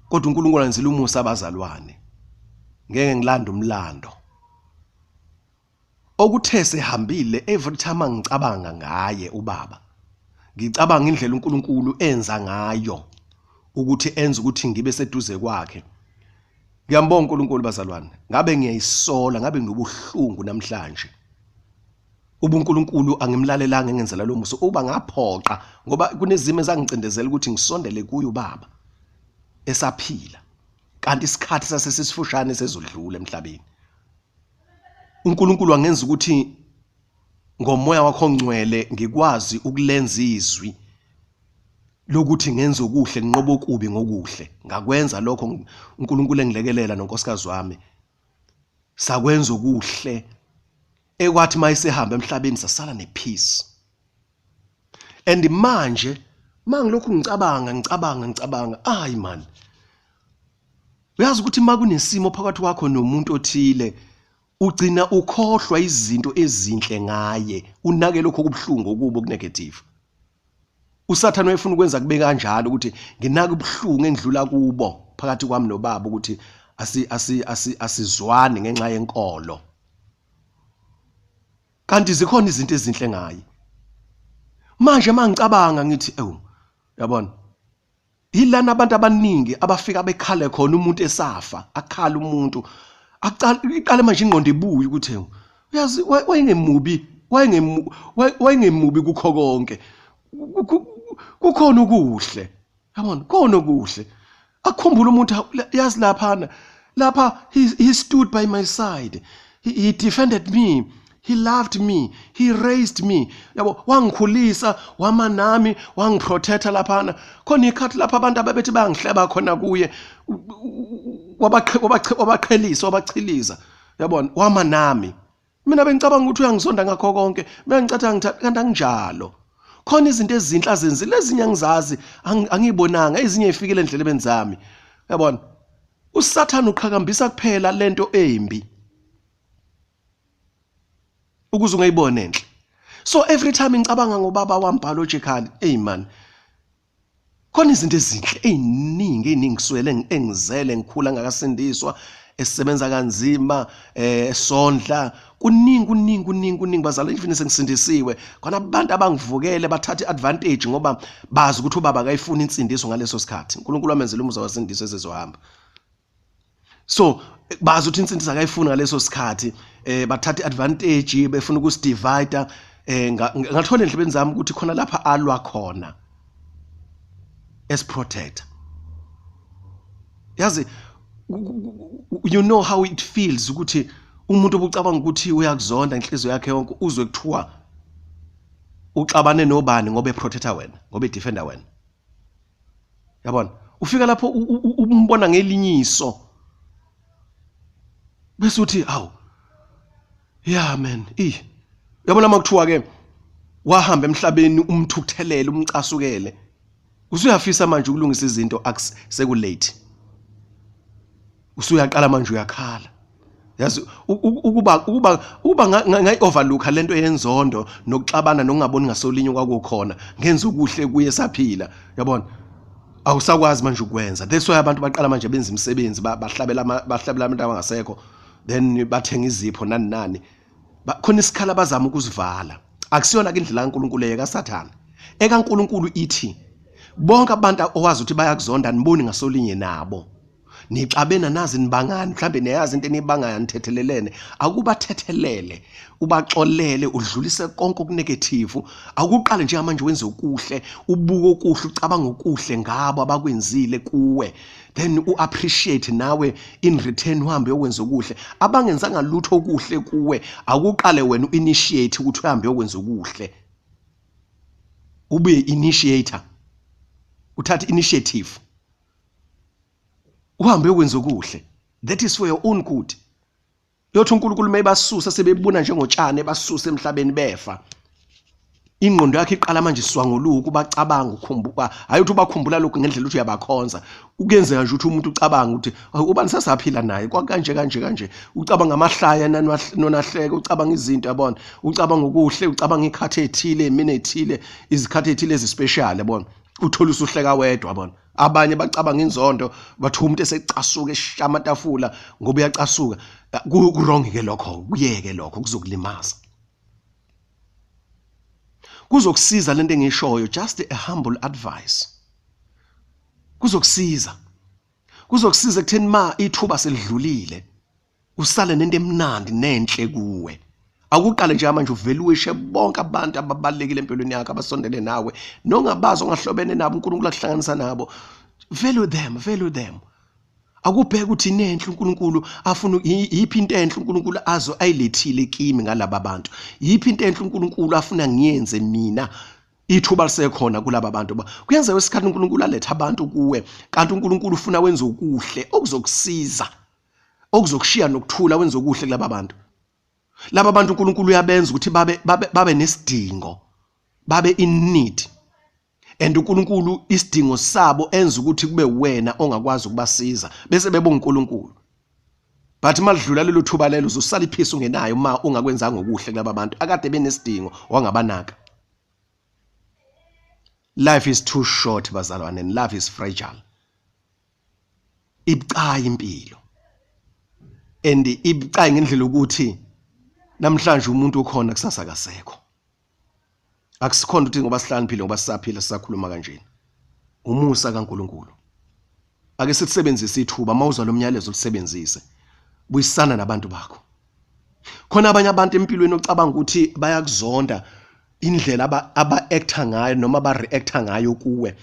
Kodwa uNkulunkulu angenzela umusa abazalwane, ngeke ngilande umlando okuthe sehambile. Every time angicabanga ngaye ubaba, ngicabanga indlela uNkulunkulu enza ngayo ukuthi enze ukuthi ngibe seduze kwakhe. Ngiyambonga uNkulunkulu bazalwane. Ngabe ngiyayisola, ngabe nginobuhlungu namhlanje ubuNkulunkulu angimlalelanga engenzela lo musa, uba ngaphoqa, ngoba kunezimo ezangicindezela ukuthi ngisondele kuye ubaba esaphila, kanti isikhathi sasesisifushane sezodlula emhlabeni. uNkulunkulu angenza ukuthi ngomoya wakho ongcwele ngikwazi ukulenza izwi lokuthi ngenze okuhle, nginqobe okubi ngokuhle. Ngakwenza lokho, uNkulunkulu engilekelela nonkosikazi wami, sakwenza okuhle ekwathi mayisehamba emhlabeni sasala nepeace. And manje mangilokhu ngicabanga ngicabanga ngicabanga, ayi man, uyazi ukuthi makunesimo phakathi kwakho nomuntu othile, ugcina ukhohlwa izinto ezinhle ngaye, unake lokho okubuhlungu okubo okunegative. USathane wayefuna ukwenza kube kanjalo, ukuthi nginake ubuhlungu engidlula kubo phakathi kwami nobaba, ukuthi asi asi asi asizwani ngenxa yenkolo, kanti zikhona izinto ezinhle ngaye. Manje mangicabanga ngithi ewu, yabona, yilana abantu abaningi abafika bekhale khona umuntu esafa, akhala umuntu, iqale manje ingqondo ibuye ukuthi uyazi wayengemubi, wayengemubi kukho konke, kukhona okuhle, yabona, khona okuhle. Akukhumbula umuntu, yazi laphana lapha he stood by my side, he defended me, he loved me, he raised me, yabo, wangikhulisa, wama nami, wangiprotecta laphana. Khona ikhathi lapha abantu ababethi bayangihleba khona kuye, wabaqhelisa, wabachiliza, yabona, wama nami. Mina bengicabanga ukuthi uyangizonda ngakho konke, bengicatha ngithatha, kanti anginjalo. Khona izinto ezinhle azenzile, ezinye angizazi, angiyibonanga, ezinye ifikile endleleni zami, yabona. USathane uqhakambisa kuphela lento embi ukuze ungayibona enhle. So every time ngicabanga ngobaba wami biologically, hey man, khona izinto ezinhle eziningi eziningi kuswele engizele ngikhula ngakasindiswa, esebenza kanzima, esondla, kuningi kuningi kuningi kuningi bazalwane. Even sengisindisiwe, khona abantu abangivukele bathatha iadvantage ngoba bazi ukuthi ubaba akayifuni insindiso ngaleso sikhathi. uNkulunkulu wamenzela umusa wasindiswa esezohamba, so bazi ukuthi insindiso akayifuni ngaleso sikhathi, bathatha iadvantage befuna ukusidivide. Ngathola endlebeni zami ukuthi khona lapha alwa khona esiprotector. Yazi, you know how it feels ukuthi umuntu obucabanga ukuthi uyakuzonda inhliziyo yakhe yonke, uzwe kuthiwa uxabane nobani ngoba eprotector wena, ngoba edefender wena, yabona. Ufika lapho umbona ngelinyiso. Bese uthi awu, yeah man, i uyabona makuthiwa ke wahamba emhlabeni umthukuthelele umcasukele, usuyafisa manje ukulungisa izinto, sekulate, usuyaqala manje uyakhala. Yazi ukuba ngayi-overlooka lento yenzondo nokuxabana nokungaboni ngasolinye kwakukhona, ngenza okuhle kuye saphila, yabona, awusakwazi manje ukwenza. That's why abantu baqala manje benza imisebenzi, bahlabela abantu abangasekho, then bathenga izipho nani nani, khona isikhala bazama ukusivala. Akusiyona ke indlela kaNkulunkulu, ekaSathane. EkaNkulunkulu ithi bonke abantu owazi ukuthi bayakuzonda, niboni ngasolinye nabo, nixabena nazi nibangani, mhlambe niyayazi into eniyibangayo, nithethelelene. Akubathethelele, ubaxolele, udlulise konke okunegative. Akuqale njengamanje wenze okuhle, ubuke okuhle, ucabanga okuhle ngabo abakwenzile kuwe, then u-appreciate nawe in return, uhambe uyokwenza okuhle. Abangenzanga lutho okuhle kuwe, akuqale wena u-initiate ukuthi uhambe uyokwenza okuhle, ube initiator, uthathe initiative, uhambe uyokwenza okuhle. That is for your own good. Yothi uNkulunkulu mayebasusa sebebuna njengotshani, ebasusa emhlabeni befa, ingqondo yakhe iqala manje iswanguluka, ubacabanga, ukhumbuka, hayi ukuthi ubakhumbula lokhu ngendlela ukuthi uyabakhonza. Kuyenzeka nje ukuthi umuntu ucabanga ukuthi ubani sasaphila naye kwakanje kanje kanje, ucabanga amahlaya nonahleka, ucabanga izinto, yabona, ucabanga okuhle, ucabanga ikhathi ethile, imini ethile, izikhathi ethile ezispecial, yabona, uthola usuhleka wedwa, yabona. Abanye bacabanga inzondo, bathi umuntu esecasuka eshisha amatafula ngoba uyacasuka. Ku-wrong ke lokho, kuyeke lokho, kuzokulimaza. Kuzokusiza lento engishoyo, just a humble advice. Kuzokusiza, kuzokusiza ekutheni ma ithuba selidlulile usale nento emnandi nenhle kuwe. Akuqale nje manje uvele uwishe bonke abantu ababalulekile empilweni yakho, abasondele nawe nongabazi, ongahlobene nabo, uNkulunkulu akuhlanganisa nabo. Value them, value them. Akubheke ukuthi inenhle uNkulunkulu afuna yiphi into enhle uNkulunkulu azo ayilethile kimi ngalaba bantu, yiphi into enhle uNkulunkulu afuna ngiyenze mina ithuba lisekhona kulaba bantu. Kuyenzeka isikhathi uNkulunkulu aletha abantu kuwe, kanti uNkulunkulu ufuna wenze okuhle okuzokusiza, okuzokushiya nokuthula, wenze okuhle kulaba bantu. Laba bantu uNkulunkulu uyabenza ukuthi babe nesidingo, babe in need, and uNkulunkulu isidingo sabo enza ukuthi kube wena ongakwazi ukubasiza, bese bebonga uNkulunkulu. But malidlula lelo thuba lelo, uzosala iphisi ungenayo uma ungakwenzanga okuhle kulaba bantu akade benesidingo wangabanaka. Life is too short bazalwane, and life is fragile. Ibucayi impilo, and ibucayi ngendlela ukuthi namhlanje umuntu ukhona, kusasa akasekho. Akusikhona ukuthi ngoba sihlakaniphile, ngoba sisaphila, sisakhuluma kanjena. Umusa kaNkulunkulu. Ake sikusebenzise ithuba, mawuzwa lo myalezo ulisebenzise, buyisana nabantu bakho. Khona abanye abantu empilweni ocabanga ukuthi bayakuzonda, indlela aba-acta ngayo noma aba-reacta ngayo kuwe,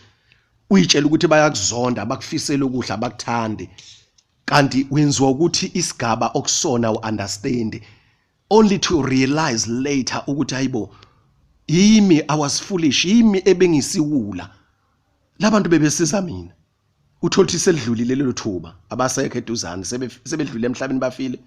uyitshela ukuthi bayakuzonda, abakufisela okuhle, abakuthandi, kanti wenziwa ukuthi isigaba okusona u-understand, only to realize later ukuthi hayibo, yimi, I was foolish, yimi ebengisiwula, labantu bebesiza mina. Uthola ukuthi selidlulile lelo thuba, abasekho eduzane, sebedlulile emhlabeni, bafile,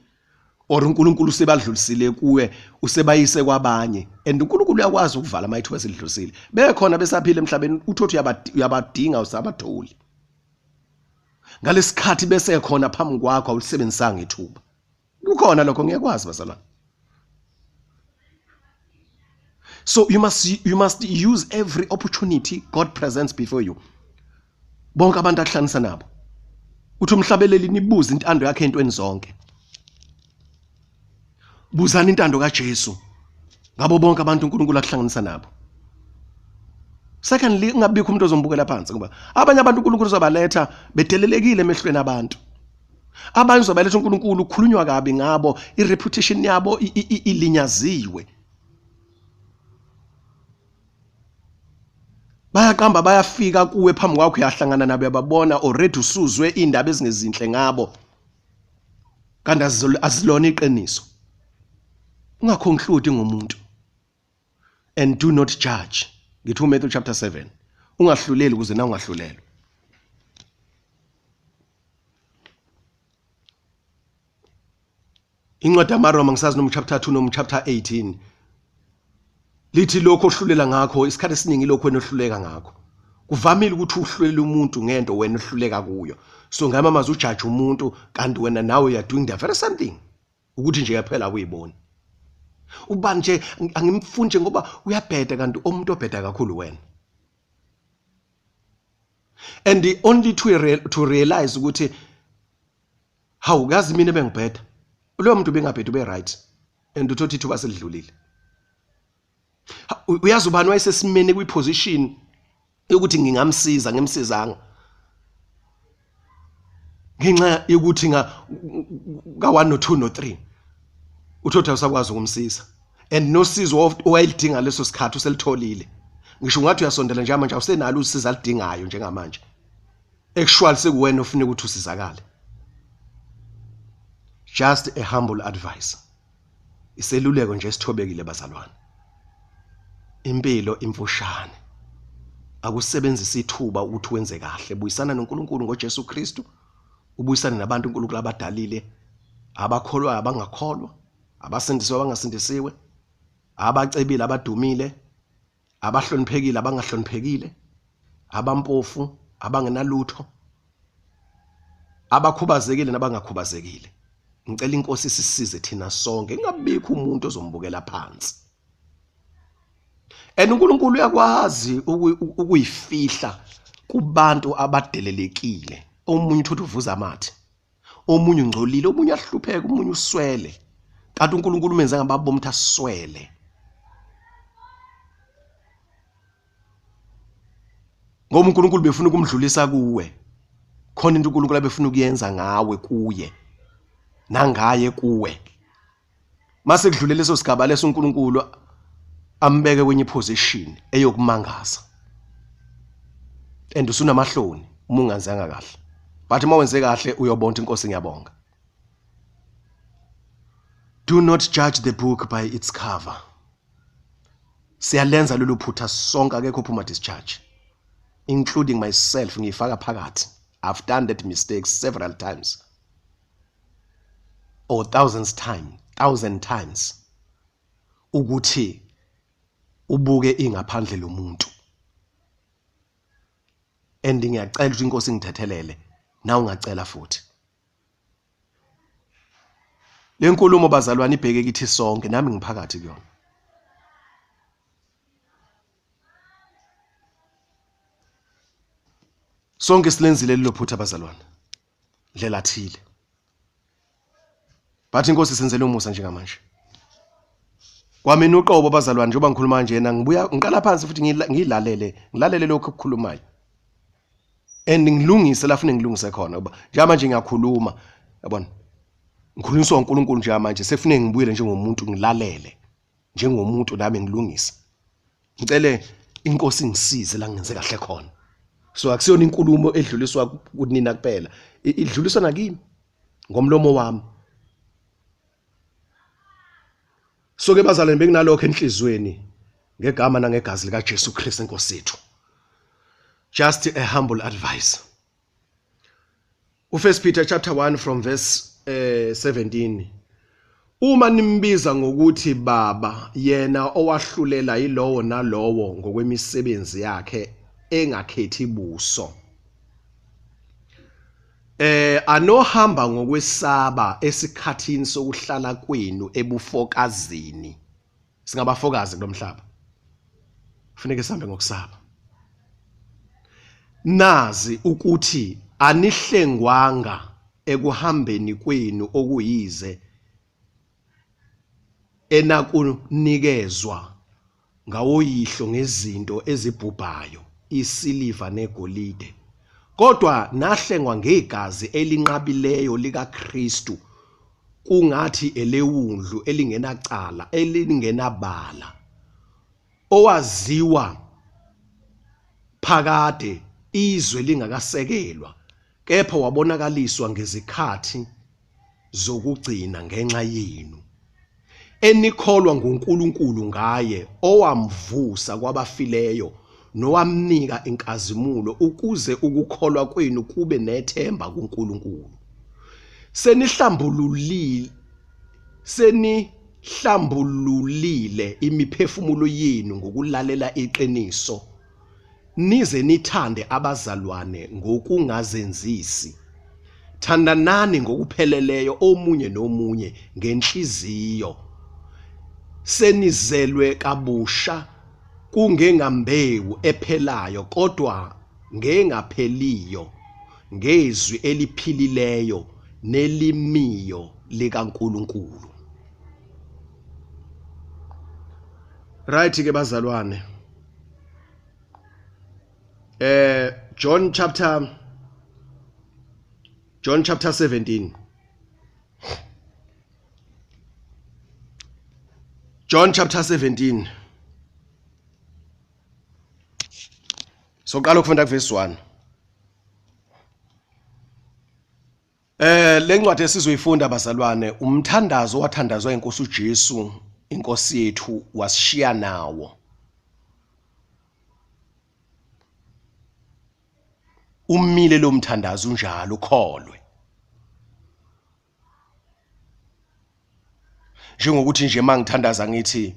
or uNkulunkulu usebadlulisile kuwe, usebayise kwabanye. And uNkulunkulu uyakwazi ukuvala ama ithuba selidlulisile, bekhona besaphila emhlabeni, uthothi uyabadinga, usabatholi ngalesikhathi bese khona phambi kwakho, awulisebenzisanga ithuba. Kukhona lokho, ngiyakwazi bazalwane. So you must use every opportunity God presents before you. Bonke abantu akuhlanganisa nabo, uthi umhlabeleli, nibuze intando yakhe entweni zonke. Buzani intando kaJesu ngabo bonke abantu uNkulunkulu akuhlanganisa nabo. Secondly, ungabikho umuntu ozombukela phansi, ngoba abanye abantu uNkulunkulu uzobaletha bedelelekile emehlweni abantu. Abanye uzobaletha uNkulunkulu ukhulunywa kabi ngabo, ireputation yabo ilinyaziwe, bayaqamba, bayafika kuwe phambi kwakho, uyahlangana nabo, uyababona already, usuzwe indaba ezingezinhle ngabo, kanti azilona iqiniso. Ungaconclude ngomuntu and do not judge. Ngithi uMatthew chapter 7, ungahluleli ukuze na ungahlulelwa. Incwadi yamaRoma ngisazi noma chapter 2 noma chapter 18 lithi lokho ohlulela ngakho isikhathi esiningi lokho wena ohluleka ngakho. Kuvamile ukuthi uhlulele umuntu ngento wena ohluleka kuyo. So ngama amazwi ujaji umuntu kanti wena nawe you are doing the very same thing. Ukuthi nje yaphela akuyiboni. Ubani nje angimfuni nje ngoba uyabheda kanti umuntu obheda kakhulu wena. And the only to, real, to realize ukuthi hawu kazi mina bengibheda loyo muntu bengabheda ube right and uthothi ithuba selidlulile. Uyazi ubani wayesesimene kwiposition yokuthi ngingamsiza ngimsizanga ngenxa yokuthi nga ka 1 no 2 no 3 uthothi awusakwazi ukumsiza and nosizo owayelidinga leso sikhathi uselitholile ngisho ungathi uyasondela nje manje awusenalo usizo alidingayo njengamanje actually sekuwena ofuna ukuthi usizakale. Just a humble advice, iseluleko nje esithobekile bazalwane. Impilo imfushane, akusebenzisa ithuba ukuthi wenze kahle. Buyisana noNkulunkulu ngoJesu Kristu, ubuyisane nabantu uNkulunkulu abadalile, abakholwayo, abangakholwa, abasindisiwe, abangasindisiwe, abacebile, abadumile, abahloniphekile, abangahloniphekile, abampofu, abangenalutho, abakhubazekile nabangakhubazekile. Ngicela inkosi isisize thina sonke, ingabikho umuntu ozombukela phansi. And uNkulunkulu uyakwazi ukuyifihla kubantu abadelelekile. Omunye uthi uvuza amathe, omunye ungcolile, omunye ahlupheka, omunye uswele. Kanti uNkulunkulu umenze ngababoma ukuthi aswele. Ngoba uNkulunkulu befuna ukumdlulisa kuwe. Khona into uNkulunkulu abefuna ukuyenza ngawe kuye nangaye kuwe. Mase kudlule leso sigaba leso uNkulunkulu ambeke kwenye position eyokumangaza. And usunamahloni uma ungenzanga kahle. But uma wenze kahle uyobona inkosi ngiyabonga. Do not judge the book by its cover. Siyalenza lolu phutha sonke, akekho ophuma discharge, including myself, ngiyifaka phakathi. I've done that mistake several times or thousands time, thousand times, ukuthi ubuke ingaphandle lomuntu. And ngiyacela ukuthi inkosi ingithethelele, nawe ungacela futhi. Le nkulumo bazalwane ibheke kithi sonke, nami ngiphakathi kuyona. Sonke silenzile lelo phutha bazalwane, ndlela thile. But inkosi senzele umusa njengamanje. Kwamina uqobo bazalwane, njengoba ngikhuluma nje na ngibuya ngiqala phansi futhi ngilalele, ngilalele lokho okukhulumayo. And ngilungise la fune ngilungise khona ngoba njengamanje ngiyakhuluma, yabona. Ngikhulunyiswa uNkulunkulu njengamanje, sefune ngibuyele njengomuntu ngilalele njengomuntu nami ngilungise. Ngicele inkosi ingisize la ngenze kahle khona. So akusiyona inkulumo edluliswa kunina kuphela, idluliswa nakimi ngomlomo wami. So ke bazalwane, bekunalokho enhlizweni ngegama nangegazi lika Jesu Kristu inkosi yethu. Just a humble advice. UFirst Peter chapter 1 from verse 17. Uma nimbiza ngokuthi baba, yena owahlulela yilowo nalowo ngokwemisebenzi yakhe engakhethi buso. Anohamba ngokwesaba esikhathini sokuhlala kwenu ebufokazini. Singabafokazi kulomhlaba. Kufuneka sihambe ngokusaba. Nazi ukuthi anihlengwanga ekuhambeni kwenu okuyize enakunikezwa ngawoyihlo ngezinto ezibhubhayo, isiliva negolide, kodwa nahlengwa ngegazi elinqabileyo likaKristu, kungathi elewundlu elingenacala elingenabala, owaziwa phakade izwe lingakasekelwa, kepha wabonakaliswa ngezikhathi zokugcina ngenxa yenu, enikholwa nguNkulunkulu ngaye owamvusa kwabafileyo nowamnika inkazimulo, ukuze ukukholwa kwenu kube nethemba kuNkulunkulu. Senihlambululile, Senihlambululile imiphefumulo yenu ngokulalela iqiniso, nize nithande abazalwane ngokungazenzisi. Thandanani ngokupheleleyo omunye nomunye ngenhliziyo. Senizelwe kabusha kungengambewu ephelayo kodwa ngengapheliyo ngezwi eliphilileyo nelimiyo likaNkulunkulu. Right ke bazalwane. John chapter John chapter 17. John chapter 17. Soqala ukufunda kuverse 1. Le ncwadi esizoyifunda bazalwane umthandazo owathandazwa inkosi uJesu inkosi yethu wasishiya nawo. Umile lo mthandazo unjalo ukholwe. Njengokuthi nje mangithandaza ngithi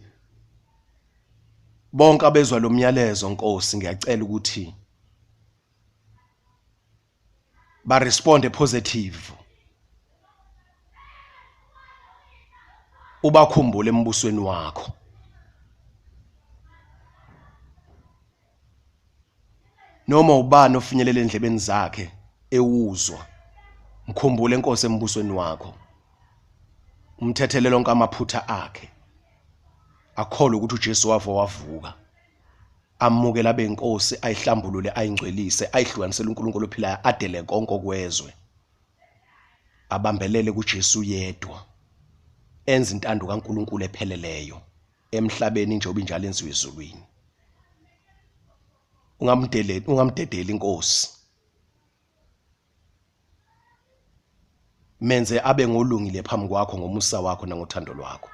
bonke abezwa lo myalezo Nkosi ngiyacela ukuthi ba responde positive ubakhumbule embusweni wakho. Noma ubani ofinyelela endlebeni zakhe ewuzwa, mkhumbule Nkosi embusweni wakho, umthethele lonke amaphutha akhe, akholwe ukuthi uJesu wafa wavuka, amukele abe inkosi, ayihlambulule, ayingcwelise, ayihlukanisele uNkulunkulu ophilayo, adele konke okwezwe, abambelele kuJesu yedwa, enze intando kaNkulunkulu epheleleyo emhlabeni njengoba injalo enziwe ezulwini. Ungamdeleli, ungamdedeli inkosi, menze abe ngolungile phambi kwakho ngomusa wakho nangothando lwakho.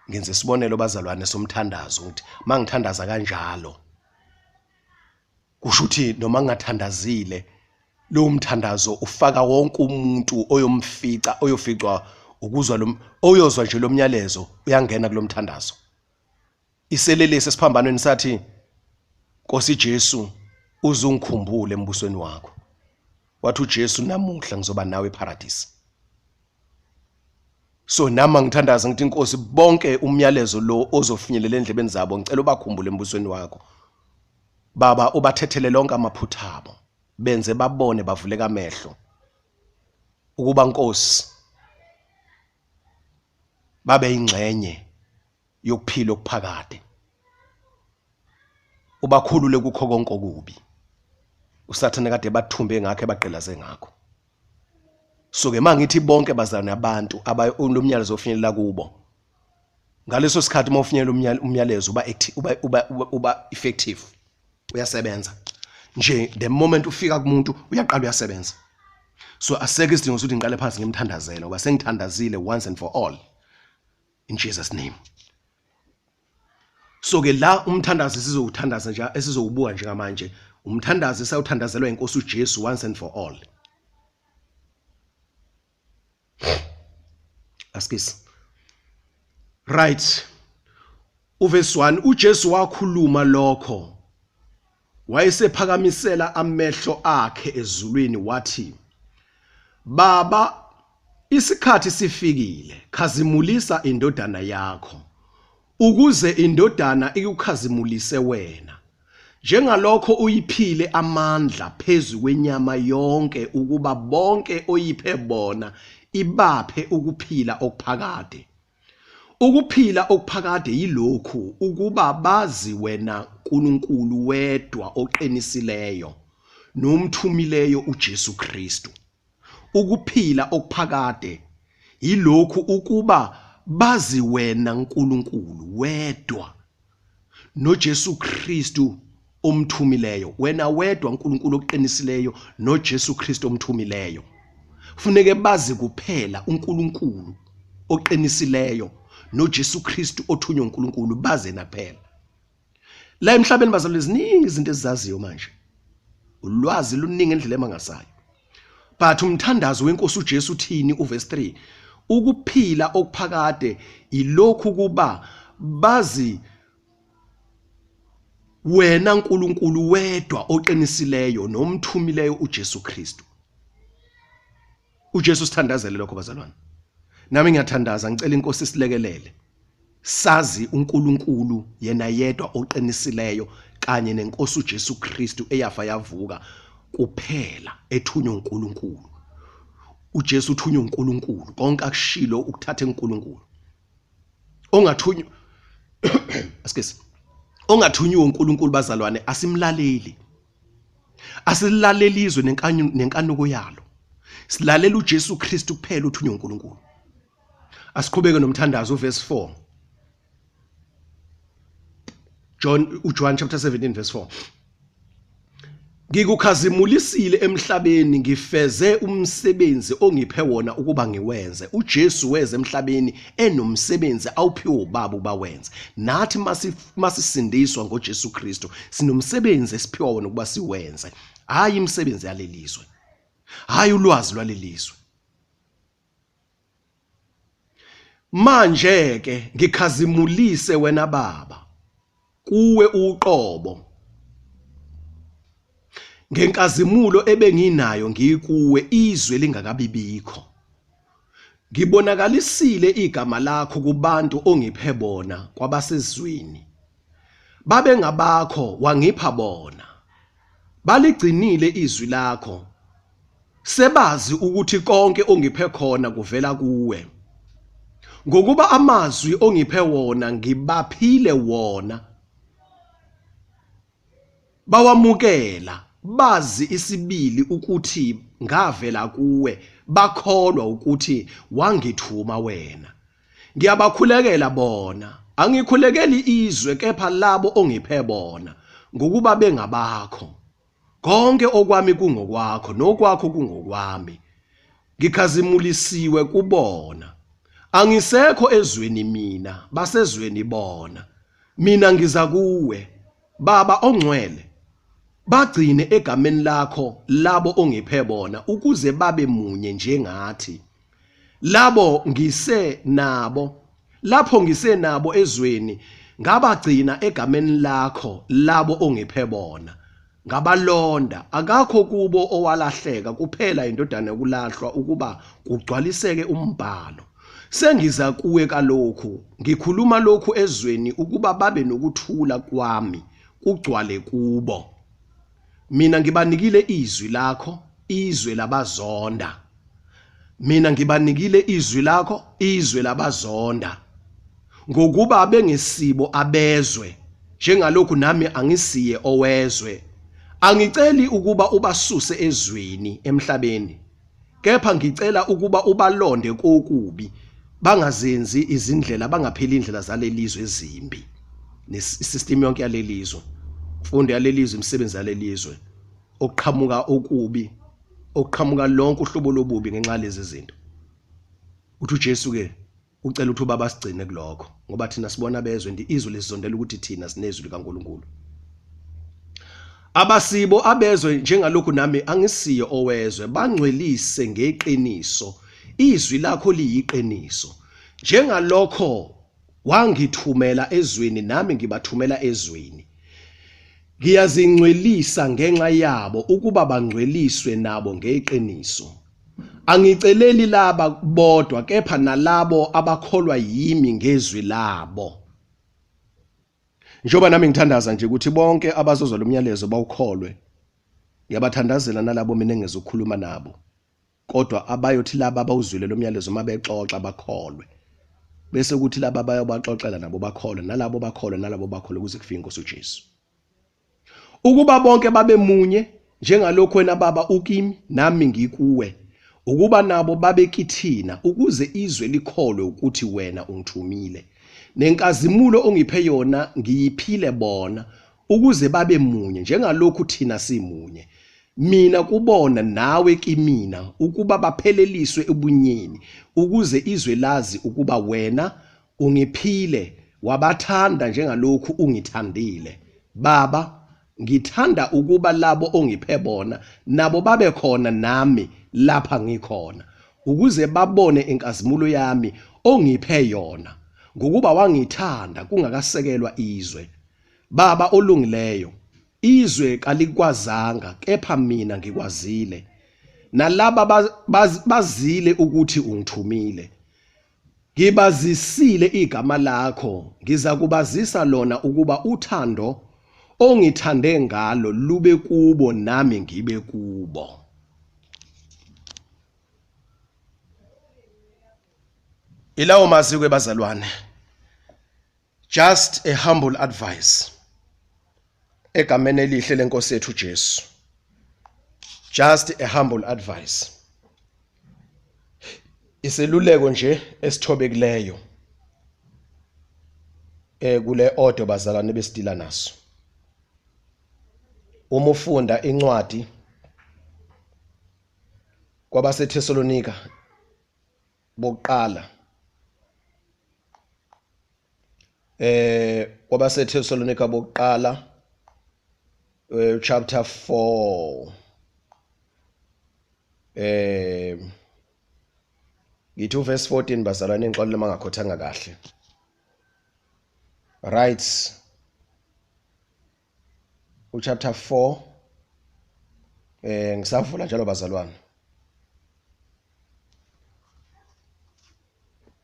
Ngenze isibonelo bazalwane somthandazo ukuthi mangithandaza kanjalo kusho ukuthi noma ngingathandazile lowo mthandazo ufaka wonke umuntu oyomfica oyoficwa ukuzwa lo oyozwa nje lo myalezo uyangena kulomthandazo. Iselelesi esiphambanweni sathi Nkosi Jesu uzungikhumbule embusweni wakho. Wathi uJesu namuhla ngizoba nawe eParadise. So nami ngithandaza ngithi Nkosi bonke umyalezo lo ozofinyelela endlebeni zabo ngicela ubakhumbule embusweni wakho. Baba ubathethele lonke amaphutha abo, benze babone bavuleka amehlo ukuba Nkosi babe ingxenye yokuphila okuphakade, ubakhulule kukho konke okubi uSathane kade bathumbe ngakho ebagqilaze ngakho. So ke mangithi bonke bazalwane abantu abayolomyalezo ofinyelela kubo ngaleso sikhathi uma ufinyelela umyalezo uba uba uba uba effective, uyasebenza nje. The moment ufika kumuntu uyaqala uyasebenza. So asekho isidingo sokuthi ngiqale phansi ngimthandazele ngoba sengithandazile once and for all in Jesus name. So ke la umthandazo esizowuthandaza nje esizowubuka njengamanje umthandazo esawuthandazelwa inkosi uJesu once and for all. Askis. Right. Uverse 1 uJesu wakhuluma lokho wayesephakamisela amehlo akhe ezulwini wathi, Baba, isikhathi sifikile, khazimulisa indodana yakho, ukuze indodana ikukhazimulise wena. Njengalokho uyiphile amandla phezu kwenyama yonke ukuba bonke oyiphe bona ibaphe ukuphila okuphakade. Ukuphila okuphakade yilokhu, ukuba bazi wena Nkulunkulu wedwa oqinisileyo, nomthumileyo uJesu Kristu. Ukuphila okuphakade yilokhu, ukuba bazi wena Nkulunkulu wedwa noJesu Kristu omthumileyo. Wena wedwa uNkulunkulu oqinisileyo noJesu Kristu omthumileyo. Kufuneke bazi kuphela uNkulunkulu oqinisileyo noJesu Kristu othunywe uNkulunkulu, baze naphela. La emhlabeni bazalwane ziningi izinto ezizaziyo manje, ulwazi luningi endlela emangazayo, but umthandazo wenkosi uJesu uthini? Uverse 3 Ukuphila okuphakade ilokhu kuba bazi wena Nkulunkulu wedwa oqinisileyo nomthumileyo uJesu Kristu. uJesu sithandazele lokho bazalwane. Nami ngiyathandaza ngicela inkosi isilekelele. Sazi uNkulunkulu yena yedwa oqinisileyo kanye nenkosi uJesu Kristu eyafa yavuka kuphela ethunywa uNkulunkulu. uJesu uthunywa uNkulunkulu konke akushilo ukuthatha eNkulunkulu. Ongathunywa asikesi ongathunyiwe uNkulunkulu bazalwane asimlaleli. Asilaleli izwe nenkanuko yalo. Silalela uJesu Kristu kuphela uthunywa uNkulunkulu. Asiqhubeke nomthandazo uverse 4. John uJohn chapter 17 verse 4. Ngikukhazimulisile emhlabeni ngifeze umsebenzi ongiphe wona ukuba ngiwenze. uJesu weza emhlabeni enomsebenzi awuphiwe ubaba ukuba wenze. Nathi masisindiswa ngoJesu Kristu sinomsebenzi esiphiwa wona ukuba siwenze. Hayi imisebenzi yalelizwe. Hayi ulwazi lwalelizwe. Manje ke ngikhazimulise wena Baba kuwe uqobo ngenkazimulo ebenginayo ngikuwe izwe lingakabibikho. Ngibonakalisile igama lakho kubantu ongiphe bona kwabasezweni. Babengabakho wangipha bona. Baligcinile izwi lakho. Sebazi ukuthi konke ongiphe khona kuvela kuwe. Ngokuba amazwi ongiphe wona ngibaphile wona. Bawamukela bazi isibili ukuthi ngavela kuwe bakholwa ukuthi wangithuma wena. Ngiyabakhulekela bona, angikhulekeli izwe kepha labo ongiphe bona, ngokuba bengabakho. Konke okwami kungokwakho nokwakho kungokwami. Ngikhazimulisiwe kubona. Angisekho ezweni mina, basezweni bona. Mina ngiza kuwe, Baba ongcwele. Bagcine egameni lakho labo ongiphe bona ukuze babe munye njengathi. Labo ngise nabo, lapho ngise nabo ezweni, ngabagcina egameni lakho labo ongiphe bona. Ngabalonda, akakho kubo owalahleka, kuphela indodana yokulahlwa ukuba kugcwaliseke umbhalo. Sengiza kuwe kalokhu, ngikhuluma lokhu ezweni ukuba babe nokuthula kwami kugcwale kubo. Mina ngibanikile izwi lakho, izwe labazonda. Mina ngibanikile izwi lakho, izwe labazonda. Ngokuba bengesibo abezwe, njengalokhu nami angisiye owezwe. Angiceli ukuba ubasuse ezweni, emhlabeni, kepha ngicela ukuba ubalonde kokubi, bangazenzi izindlela, bangaphili indlela zalelizwe ezimbi. Nesystem yonke yalelizwe, imfundo yalelizwe, imisebenzi yalelizwe, okuqhamuka okubi okuqhamuka lonke uhlobo lobubi ngenxa yalezi zinto. Uthi uJesu ke ucela ukuthi ubaba asigcine kulokho ngoba thina sibona bezwe ndi izwe lisizondela ukuthi thina sinezwi likaNkuluNkulu. Abasibo abezwe njengalokhu nami angisiye owezwe bangcwelise ngeqiniso izwi lakho liyiqiniso njengalokho Wangithumela ezweni nami ngibathumela ezweni. Ngiyazingcwelisa ngenxa yabo ukuba bangcweliswe nabo ngeqiniso. Angiceleli laba bodwa kepha nalabo abakholwa yimi ngezwi labo. Njengoba nami ngithandaza nje ukuthi bonke abazozwa lo myalezo bawukholwe. Ngiyabathandazela nalabo mina engizokhuluma nabo. Kodwa abayothi laba abawuzwile lo myalezo uma bexoxa bakholwe. Bese kuthi laba abayobaxoxela nabo bakholwe, nalabo bakholwe, nalabo bakholwe kuze kufike inkosi uJesu. Ukuba bonke babe munye, njengalokhu wena Baba ukimi, nami ngikuwe, ukuba nabo babe kithina, ukuze izwe likholwe ukuthi wena ungithumile. Nenkazimulo ongiphe yona ngiyiphile bona, ukuze babe munye, njengalokhu thina simunye. Mina kubona nawe kimina ukuba bapheleliswe ebunyeni ukuze izwe lazi ukuba wena ungiphile wabathanda njengalokhu ungithandile. Baba, ngithanda ukuba labo ongiphe bona nabo babe khona nami lapha ngikhona. ukuze babone inkazimulo yami ongiphe yona, ngokuba wangithanda kungakasekelwa izwe. Baba olungileyo, izwe kalikwazanga, kepha mina ngikwazile. Nalaba bazile ukuthi ungithumile. Ngibazisile igama lakho, ngizakubazisa lona ukuba uthando ongithande ngalo lube kubo nami ngibe kubo. Ilawo mazwi ke bazalwane. Just a humble advice. Egameni elihle lenkosi yethu Jesu. Just a humble advice. Iseluleko nje esithobekileyo. Eh kule order bazalwane besidila naso. Uma ufunda incwadi kwabaseThesalonika bokuqala kwabaseThesalonika bokuqala chapter 4 ngithi uverse 14 bazalwane ngixolele mangakhothanga kahle right uchapter 4 ngisavula njalo bazalwane.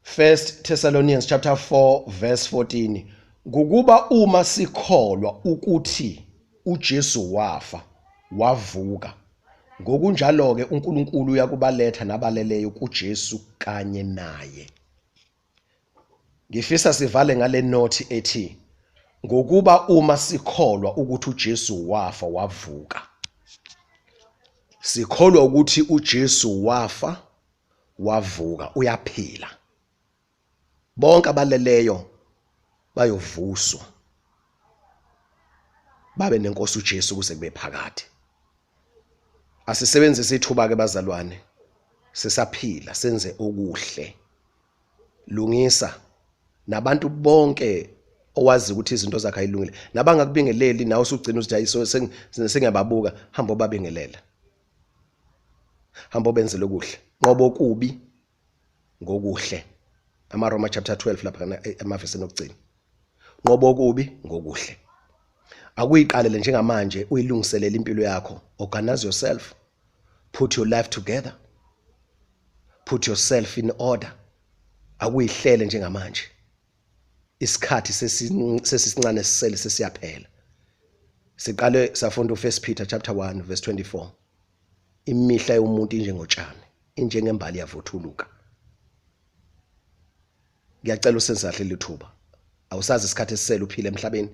First Thessalonians chapter 4 verse 14, ngokuba uma sikholwa ukuthi uJesu wafa wavuka, ngokunjalo ke uNkulunkulu uyakubaletha nabaleleyo kuJesu kanye naye. Ngifisa sivale ngale nothi ethi ngokuba uma sikholwa ukuthi uJesu wafa wavuka, sikholwa ukuthi uJesu wafa wavuka uyaphila, bonke abaleleyo bayovuswa babe nenkosi uJesu kuze kube phakade. Asisebenzise ithuba ke bazalwane, sisaphila senze okuhle. Lungisa nabantu bonke owazi ukuthi izinto zakhe ayilungile, nabangakubingeleli nawe usugcina uthi hayi sengiyababuka, hamba obabingelela, hamba obenzele okuhle, nqobo okubi ngokuhle. AmaRoma chapter 12 lapha emavesini okugcina, nqobo okubi ngokuhle. Akuyiqalele njengamanje uyilungiselele impilo yakho. Organize yourself, put your life together, put yourself in order. Akuyihlele njengamanje, isikhathi sesisincane sisele sesiyaphela. Siqale safunda uFirst Peter chapter 1 verse 24, imihla yomuntu injengotshani, injengembali yavuthuluka. Ngiyacela usenze kahle lethuba. Awusazi isikhathi esisele uphile emhlabeni,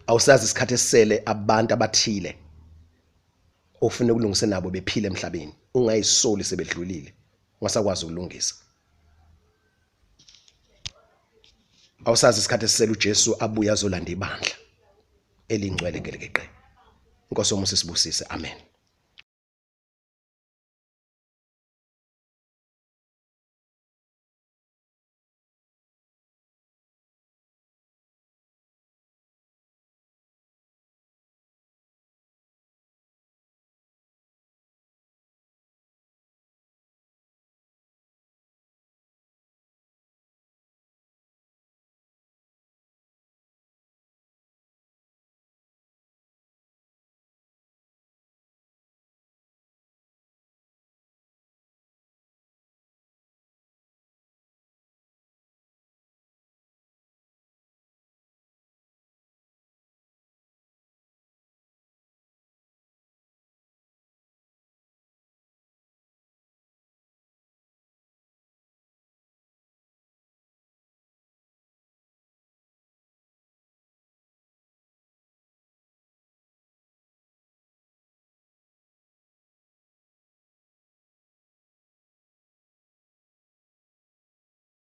awusazi isikhathi esisele abantu abathile ofuna ukulungisa nabo bephile emhlabeni, ungayisoli sebedlulile ungasakwazi ukulungisa. Awusazi isikhathi esisele uJesu abuye azolanda ibandla elingcwele gelekeqe. Inkosi yomusa isibusise. Amen.